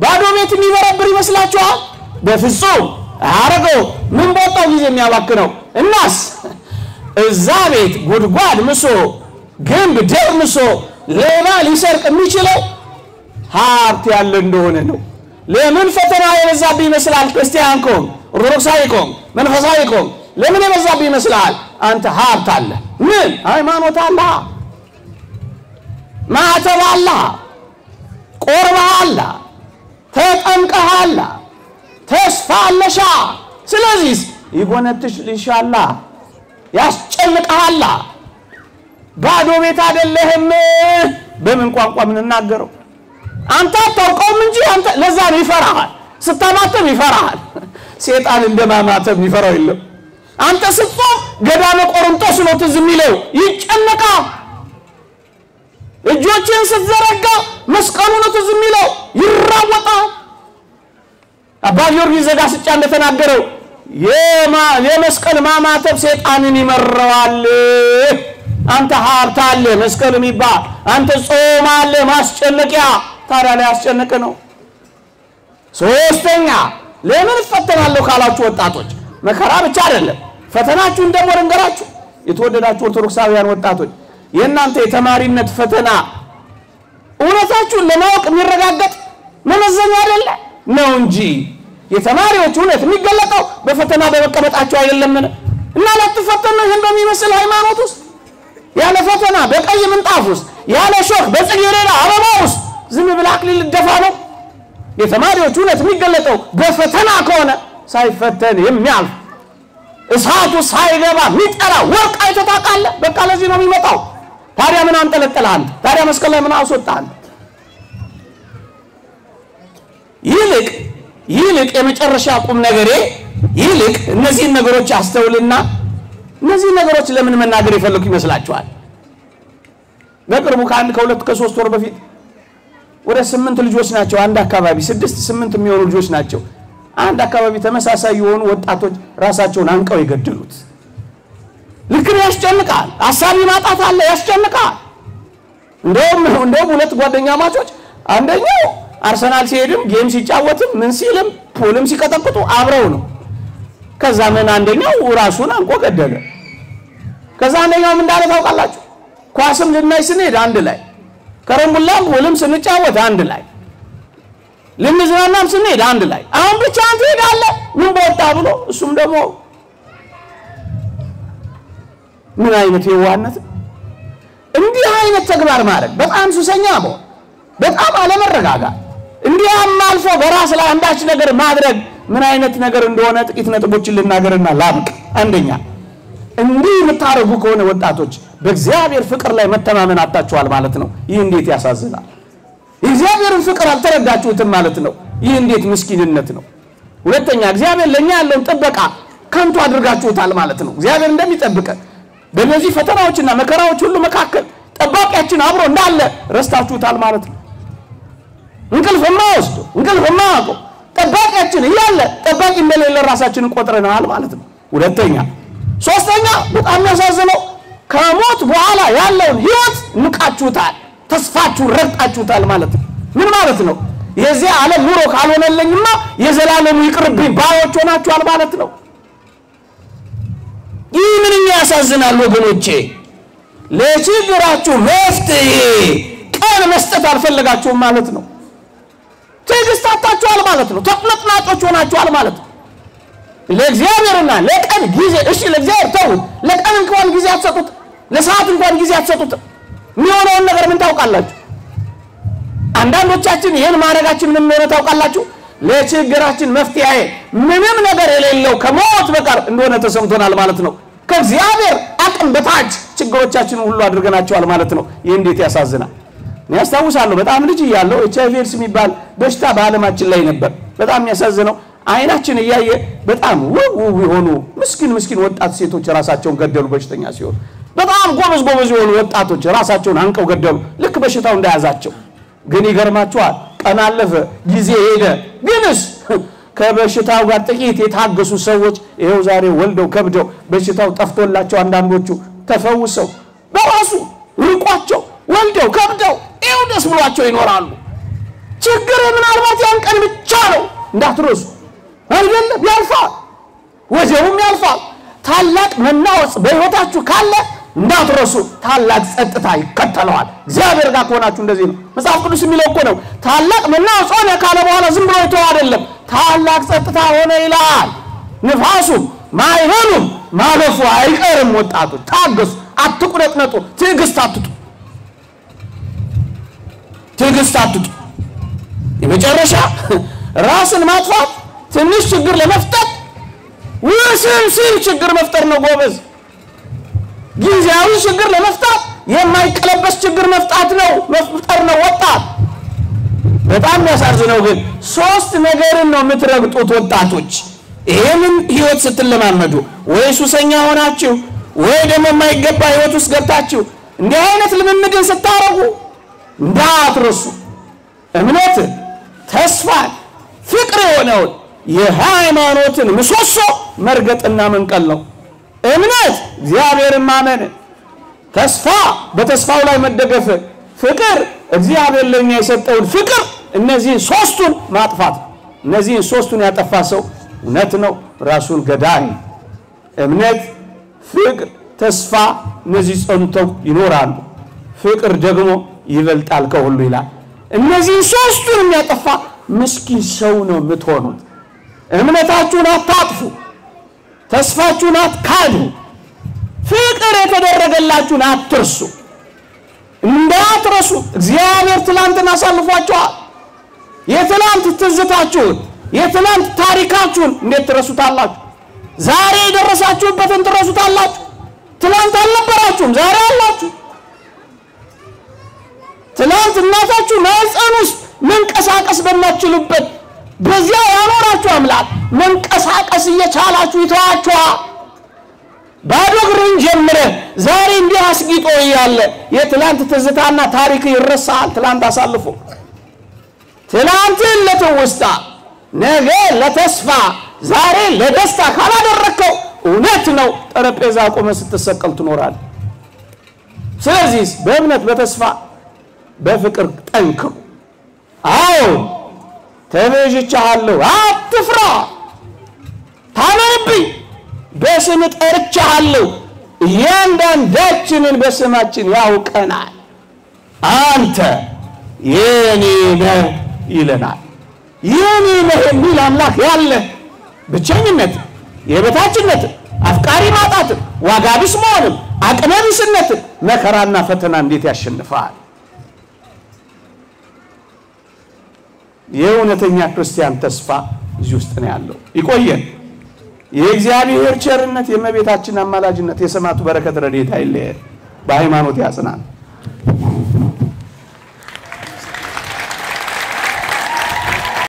ባዶ ቤት የሚበረብር ይመስላችኋል? በፍጹም አያደርገው። ምን በወጣው ጊዜ የሚያባክነው። እናስ እዛ ቤት ጉድጓድ ምሶ፣ ግንብ ደርምሶ ሌባ ሊሰርቅ የሚችለው ሀብት ያለ እንደሆነ ነው። ለምን ፈተና የበዛብህ ይመስላል? ክርስቲያን ከሆንክ፣ ኦርቶዶክሳዊ ከሆንክ፣ መንፈሳዊ ከሆንክ ለምን የበዛብህ ይመስላል? አንተ ሀብት አለ። ምን ሃይማኖት አለ፣ ማዕተብ አለ፣ ቆርበህ አለ፣ ተጠምቀሃል፣ ተስፋ አለሻ። ስለዚህ ይጎነትልሻላ፣ ያስጨንቅሃል። ባዶ ቤት አይደለህም። በምን ቋንቋ የምንናገረው አንተ አታውቀውም እንጂ አንተ ለዛ ነው ይፈራሃል። ስታማተም ይፈራሃል። ሴጣን እንደማማተም ይፈራው የለም። አንተ ስትጾም ገዳመ ቆሮንቶስ ነው ትዝ የሚለው፣ ይጨነቃል። እጆችን ስትዘረጋ መስቀሉ ነው ትዝ የሚለው፣ ይራወጣል። አባ ጊዮርጊስ ዘጋስጫ እንደተናገረው የመስቀል ማማተብ ሴጣንን ይመረዋል። አንተ ሀብት አለ መስቀል የሚባል፣ አንተ ጾም አለ ማስጨነቂያ። ታዲያ ላይ ያስጨነቀ ነው። ሶስተኛ ለምን እፈተናለሁ ካላችሁ ወጣቶች፣ መከራ ብቻ አይደለም ፈተናችሁን ደግሞ ልንገራችሁ። የተወደዳችሁ ኦርቶዶክሳውያን ወጣቶች፣ የእናንተ የተማሪነት ፈተና እውነታችሁን ለማወቅ የሚረጋገጥ መመዘኛ አይደለ ነው እንጂ የተማሪዎች እውነት የሚገለጠው በፈተና በመቀመጣቸው አይደለምን? እና ላትፈተን ነው ይህን በሚመስል ሃይማኖት ውስጥ፣ ያለ ፈተና በቀይ ምንጣፍ ውስጥ፣ ያለ ሾህ በጽጌረዳ አበባ ውስጥ ዝም ብለህ አክሊል ልትደፋ ነው? የተማሪዎች እውነት የሚገለጠው በፈተና ከሆነ ሳይፈተን የሚያልፍ እሳቱ ሳይገባ የሚጠራ ወርቅ አይተህ ታውቃለህ? በቃ ለዚህ ነው የሚመጣው። ታዲያ ምን አንጠለጠለህ አንተ? ታዲያ መስቀል ላይ ምን አስወጣህ አንተ? ይልቅ የመጨረሻ ቁም ነገሬ፣ ይልቅ እነዚህን ነገሮች አስተውልና፣ እነዚህን ነገሮች ለምን መናገር የፈለኩ ይመስላችኋል? በቅርቡ ከአንድ ከሁለት ከሶስት ወር በፊት ወደ 8 ልጆች ናቸው አንድ አካባቢ፣ 6 8 የሚሆኑ ልጆች ናቸው አንድ አካባቢ ተመሳሳይ የሆኑ ወጣቶች ራሳቸውን አንቀው የገደሉት። ልክ ነው፣ ያስጨንቃል። አሳቢ ማጣት አለ፣ ያስጨንቃል። እንደውም ሁለት ጓደኛማቾች አንደኛው አርሰናል ሲሄድም game ሲጫወትም ምን ሲልም pool ም ሲቀጠቅጡ አብረው ነው። ከዛ ምን አንደኛው ራሱን አንቆ ገደለ። ከዛ አንደኛው ምን እንዳለ ታውቃላችሁ? ኳስም ልናይ ስንሄድ አንድ ላይ፣ ከረምቡላም pool ም ስንጫወት አንድ ላይ፣ ልንዝናናም ስንሄድ አንድ ላይ፣ አሁን ብቻ አንተ ትሄዳለህ ምን በወጣ ብሎ እሱም ደግሞ ምን አይነት የዋህነት! እንዲህ አይነት ተግባር ማድረግ፣ በጣም ሱሰኛ መሆን፣ በጣም አለመረጋጋት፣ እንዲያም አልፎ በራስ ላይ አንዳች ነገር ማድረግ ምን አይነት ነገር እንደሆነ ጥቂት ነጥቦችን ልናገርና ላብቅ። አንደኛ እንዲህ የምታደርጉ ከሆነ ወጣቶች በእግዚአብሔር ፍቅር ላይ መተማመን አጣችኋል ማለት ነው። ይህ እንዴት ያሳዝናል! የእግዚአብሔርን ፍቅር አልተረዳችሁትም ማለት ነው። ይህ እንዴት ምስኪንነት ነው! ሁለተኛ እግዚአብሔር ለኛ ያለውን ጥበቃ ከንቱ አድርጋችሁታል ማለት ነው። እግዚአብሔር እንደሚጠብቀን በእነዚህ ፈተናዎችና መከራዎች ሁሉ መካከል ጠባቂያችን አብሮ እንዳለ ረስታችሁታል ማለት ነው። እንቅልፍ የማይወስደው፣ እንቅልፍ የማያውቀው ጠባቂያችን እያለ ጠባቂ እንደሌለ ራሳችንን ቆጥረናል ማለት ነው። ሁለተኛ ሶስተኛ በጣም የሚያሳዝነው ከሞት በኋላ ያለውን ህይወት ንቃችሁታል፣ ተስፋችሁ ረግጣችሁታል ማለት ነው። ምን ማለት ነው? የዚህ ዓለም ኑሮ ካልሆነልኝማ የዘላለሙ ይቅርብኝ ባዮች ሆናችኋል ማለት ነው። ይህ ምንኛ ያሳዝናል ወገኖቼ። ለችግራችሁ መፍትሄ ቀን መስጠት አልፈለጋችሁም ማለት ነው። ትዕግስት አጣችኋል ማለት ነው። ተቁነጥናጮች ሆናችኋል ማለት ነው። ለእግዚአብሔርና ለቀን ጊዜ እሺ፣ ለእግዚአብሔር ተውት። ለቀን እንኳን ጊዜ አትሰጡት፣ ለሰዓት እንኳን ጊዜ አትሰጡት። የሚሆነውን ነገር ምን ታውቃላችሁ? አንዳንዶቻችን ይህን ማድረጋችን ምን እንደሆነ ታውቃላችሁ? ለችግራችን መፍትሄ ምንም ነገር የሌለው ከሞት በቀር እንደሆነ ተሰምቶናል ማለት ነው። ከእግዚአብሔር አቅም በታች ችግሮቻችንን ሁሉ አድርገናቸዋል ማለት ነው። ይህ እንዴት ያሳዝናል! እኔ አስታውሳለሁ በጣም ልጅ እያለሁ HIV AIDS የሚባል በሽታ በዓለማችን ላይ ነበር። በጣም የሚያሳዝነው አይናችን እያየ በጣም ውብ ውብ የሆኑ ምስኪን ምስኪን ወጣት ሴቶች ራሳቸውን ገደሉ በሽተኛ ሲሆኑ። በጣም ጎበዝ ጎበዝ የሆኑ ወጣቶች ራሳቸውን አንቀው ገደሉ፣ ልክ በሽታው እንደያዛቸው። ግን ይገርማችኋል፣ ቀን አለፈ፣ ጊዜ ሄደ። ግንስ ከበሽታው ጋር ጥቂት የታገሱ ሰዎች ይኸው ዛሬ ወልደው ከብደው በሽታው ጠፍቶላቸው አንዳንዶቹ ተፈውሰው በራሱ ርቋቸው ወልደው ከብደው ይኸው ደስ ብሏቸው ይኖራሉ። ችግር ምናልባት ያን ቀን ብቻ ነው እንዳትረሱ። አይደለም ያልፋል፣ ወጀቡም ያልፋል። ታላቅ መናወጽ በሕይወታችሁ ካለ እንዳትረሱ፣ ታላቅ ጸጥታ ይከተለዋል። እግዚአብሔር ጋር ከሆናችሁ እንደዚህ ነው መጽሐፍ ቅዱስ የሚለው እኮ ነው። ታላቅ መናወጽ ሆነ ካለ በኋላ ዝም ብሎ የተወው አይደለም፣ ታላቅ ጸጥታ ሆነ ይላል። ንፋሱም ማዕበሉም ማለፉ አይቀርም። ወጣቶች ታገሱ፣ አትቁነጥነጡ፣ ትዕግስት አትጡ፣ ትዕግስት አትጡ። የመጨረሻ ራስን ማጥፋት ትንሽ ችግር ለመፍጠር ውስብስብ ችግር መፍጠር ነው ጎበዝ። ጊዜያዊ ችግር ለመፍታት የማይቀለበስ ችግር መፍጣት ነው መፍጠር ነው ወጣት። በጣም የሚያሳዝነው ግን ሶስት ነገርን ነው የምትረግጡት ወጣቶች። ይሄንን ህይወት ስትለማመዱ ወይ ሱሰኛ ሆናችሁ ወይ ደግሞ የማይገባ ህይወት ውስጥ ገብታችሁ እንዲህ አይነት ልምምድን ስታረጉ እንዳትረሱ እምነትን፣ ተስፋን፣ ፍቅር የሆነውን የሃይማኖትን ምሰሶ መርገጥና መንቀል ነው። እምነት እግዚአብሔርን ማመን፣ ተስፋ በተስፋው ላይ መደገፍ፣ ፍቅር እግዚአብሔር ለኛ የሰጠውን ፍቅር፣ እነዚህን ሶስቱን ማጥፋት። እነዚህን ሶስቱን ያጠፋ ሰው እውነት ነው ራሱን ገዳይ። እምነት፣ ፍቅር፣ ተስፋ እነዚህ ጸንተው ይኖራሉ። ፍቅር ደግሞ ይበልጣል ከሁሉ ይላል። እነዚህን ሶስቱን የሚያጠፋ ምስኪን ሰው ነው የምትሆኑት። እምነታችሁን አታጥፉ፣ ተስፋችሁን አትካዱ፣ ፍቅር የተደረገላችሁን አትርሱ። እንዳትረሱ እግዚአብሔር ትላንትን አሳልፏችኋል። የትላንት ትዝታችሁን የትላንት ታሪካችሁን እንዴት ትረሱታላችሁ? ዛሬ የደረሳችሁበትን ትረሱታላችሁ? ትላንት አልነበራችሁም፣ ዛሬ አላችሁ። ትላንት እናታችሁ ማህፀን ውስጥ መንቀሳቀስ በማትችሉበት በዚያ ያኖራችሁ አምላክ መንቀሳቀስ እየቻላችሁ ይተዋችኋል። ባዶ እግርን ጀምረህ ዛሬ እንዲህ አስጊጦ እያለ የትላንት ትዝታና ታሪክ ይረሳል። ትላንት አሳልፎ ትላንትን ለትውስታ ነገ ለተስፋ ዛሬ ለደስታ ካላደረከው እውነት ነው ጠረጴዛ ቆመ ስትሰቀል ትኖራለህ። ስለዚህ በእምነት በተስፋ በፍቅር ጠንክሩ። አዎ ተቤዥቻለሁ፣ አትፍራ፣ ታመንብኝ፣ በስም ጠርቻለሁ። እያንዳንዳችንን በስማችን ያውቀናል። አንተ የኔ ነህ ይለናል። የኔ ነህ የሚል አምላክ ያለ ብቸኝነት፣ የበታችነት፣ አፍቃሪ ማጣትን፣ ዋጋ ቢስ መሆንም፣ አቅመ ቢስነትን፣ መከራና ፈተና እንዴት ያሸንፋል? የእውነተኛ ክርስቲያን ተስፋ እዚህ ውስጥ ነው ያለው። ይቆየን። የእግዚአብሔር ቸርነት፣ የእመቤታችን አማላጅነት፣ የሰማዕቱ በረከት ረድኤት አይለየን። በሃይማኖት ያጽናን።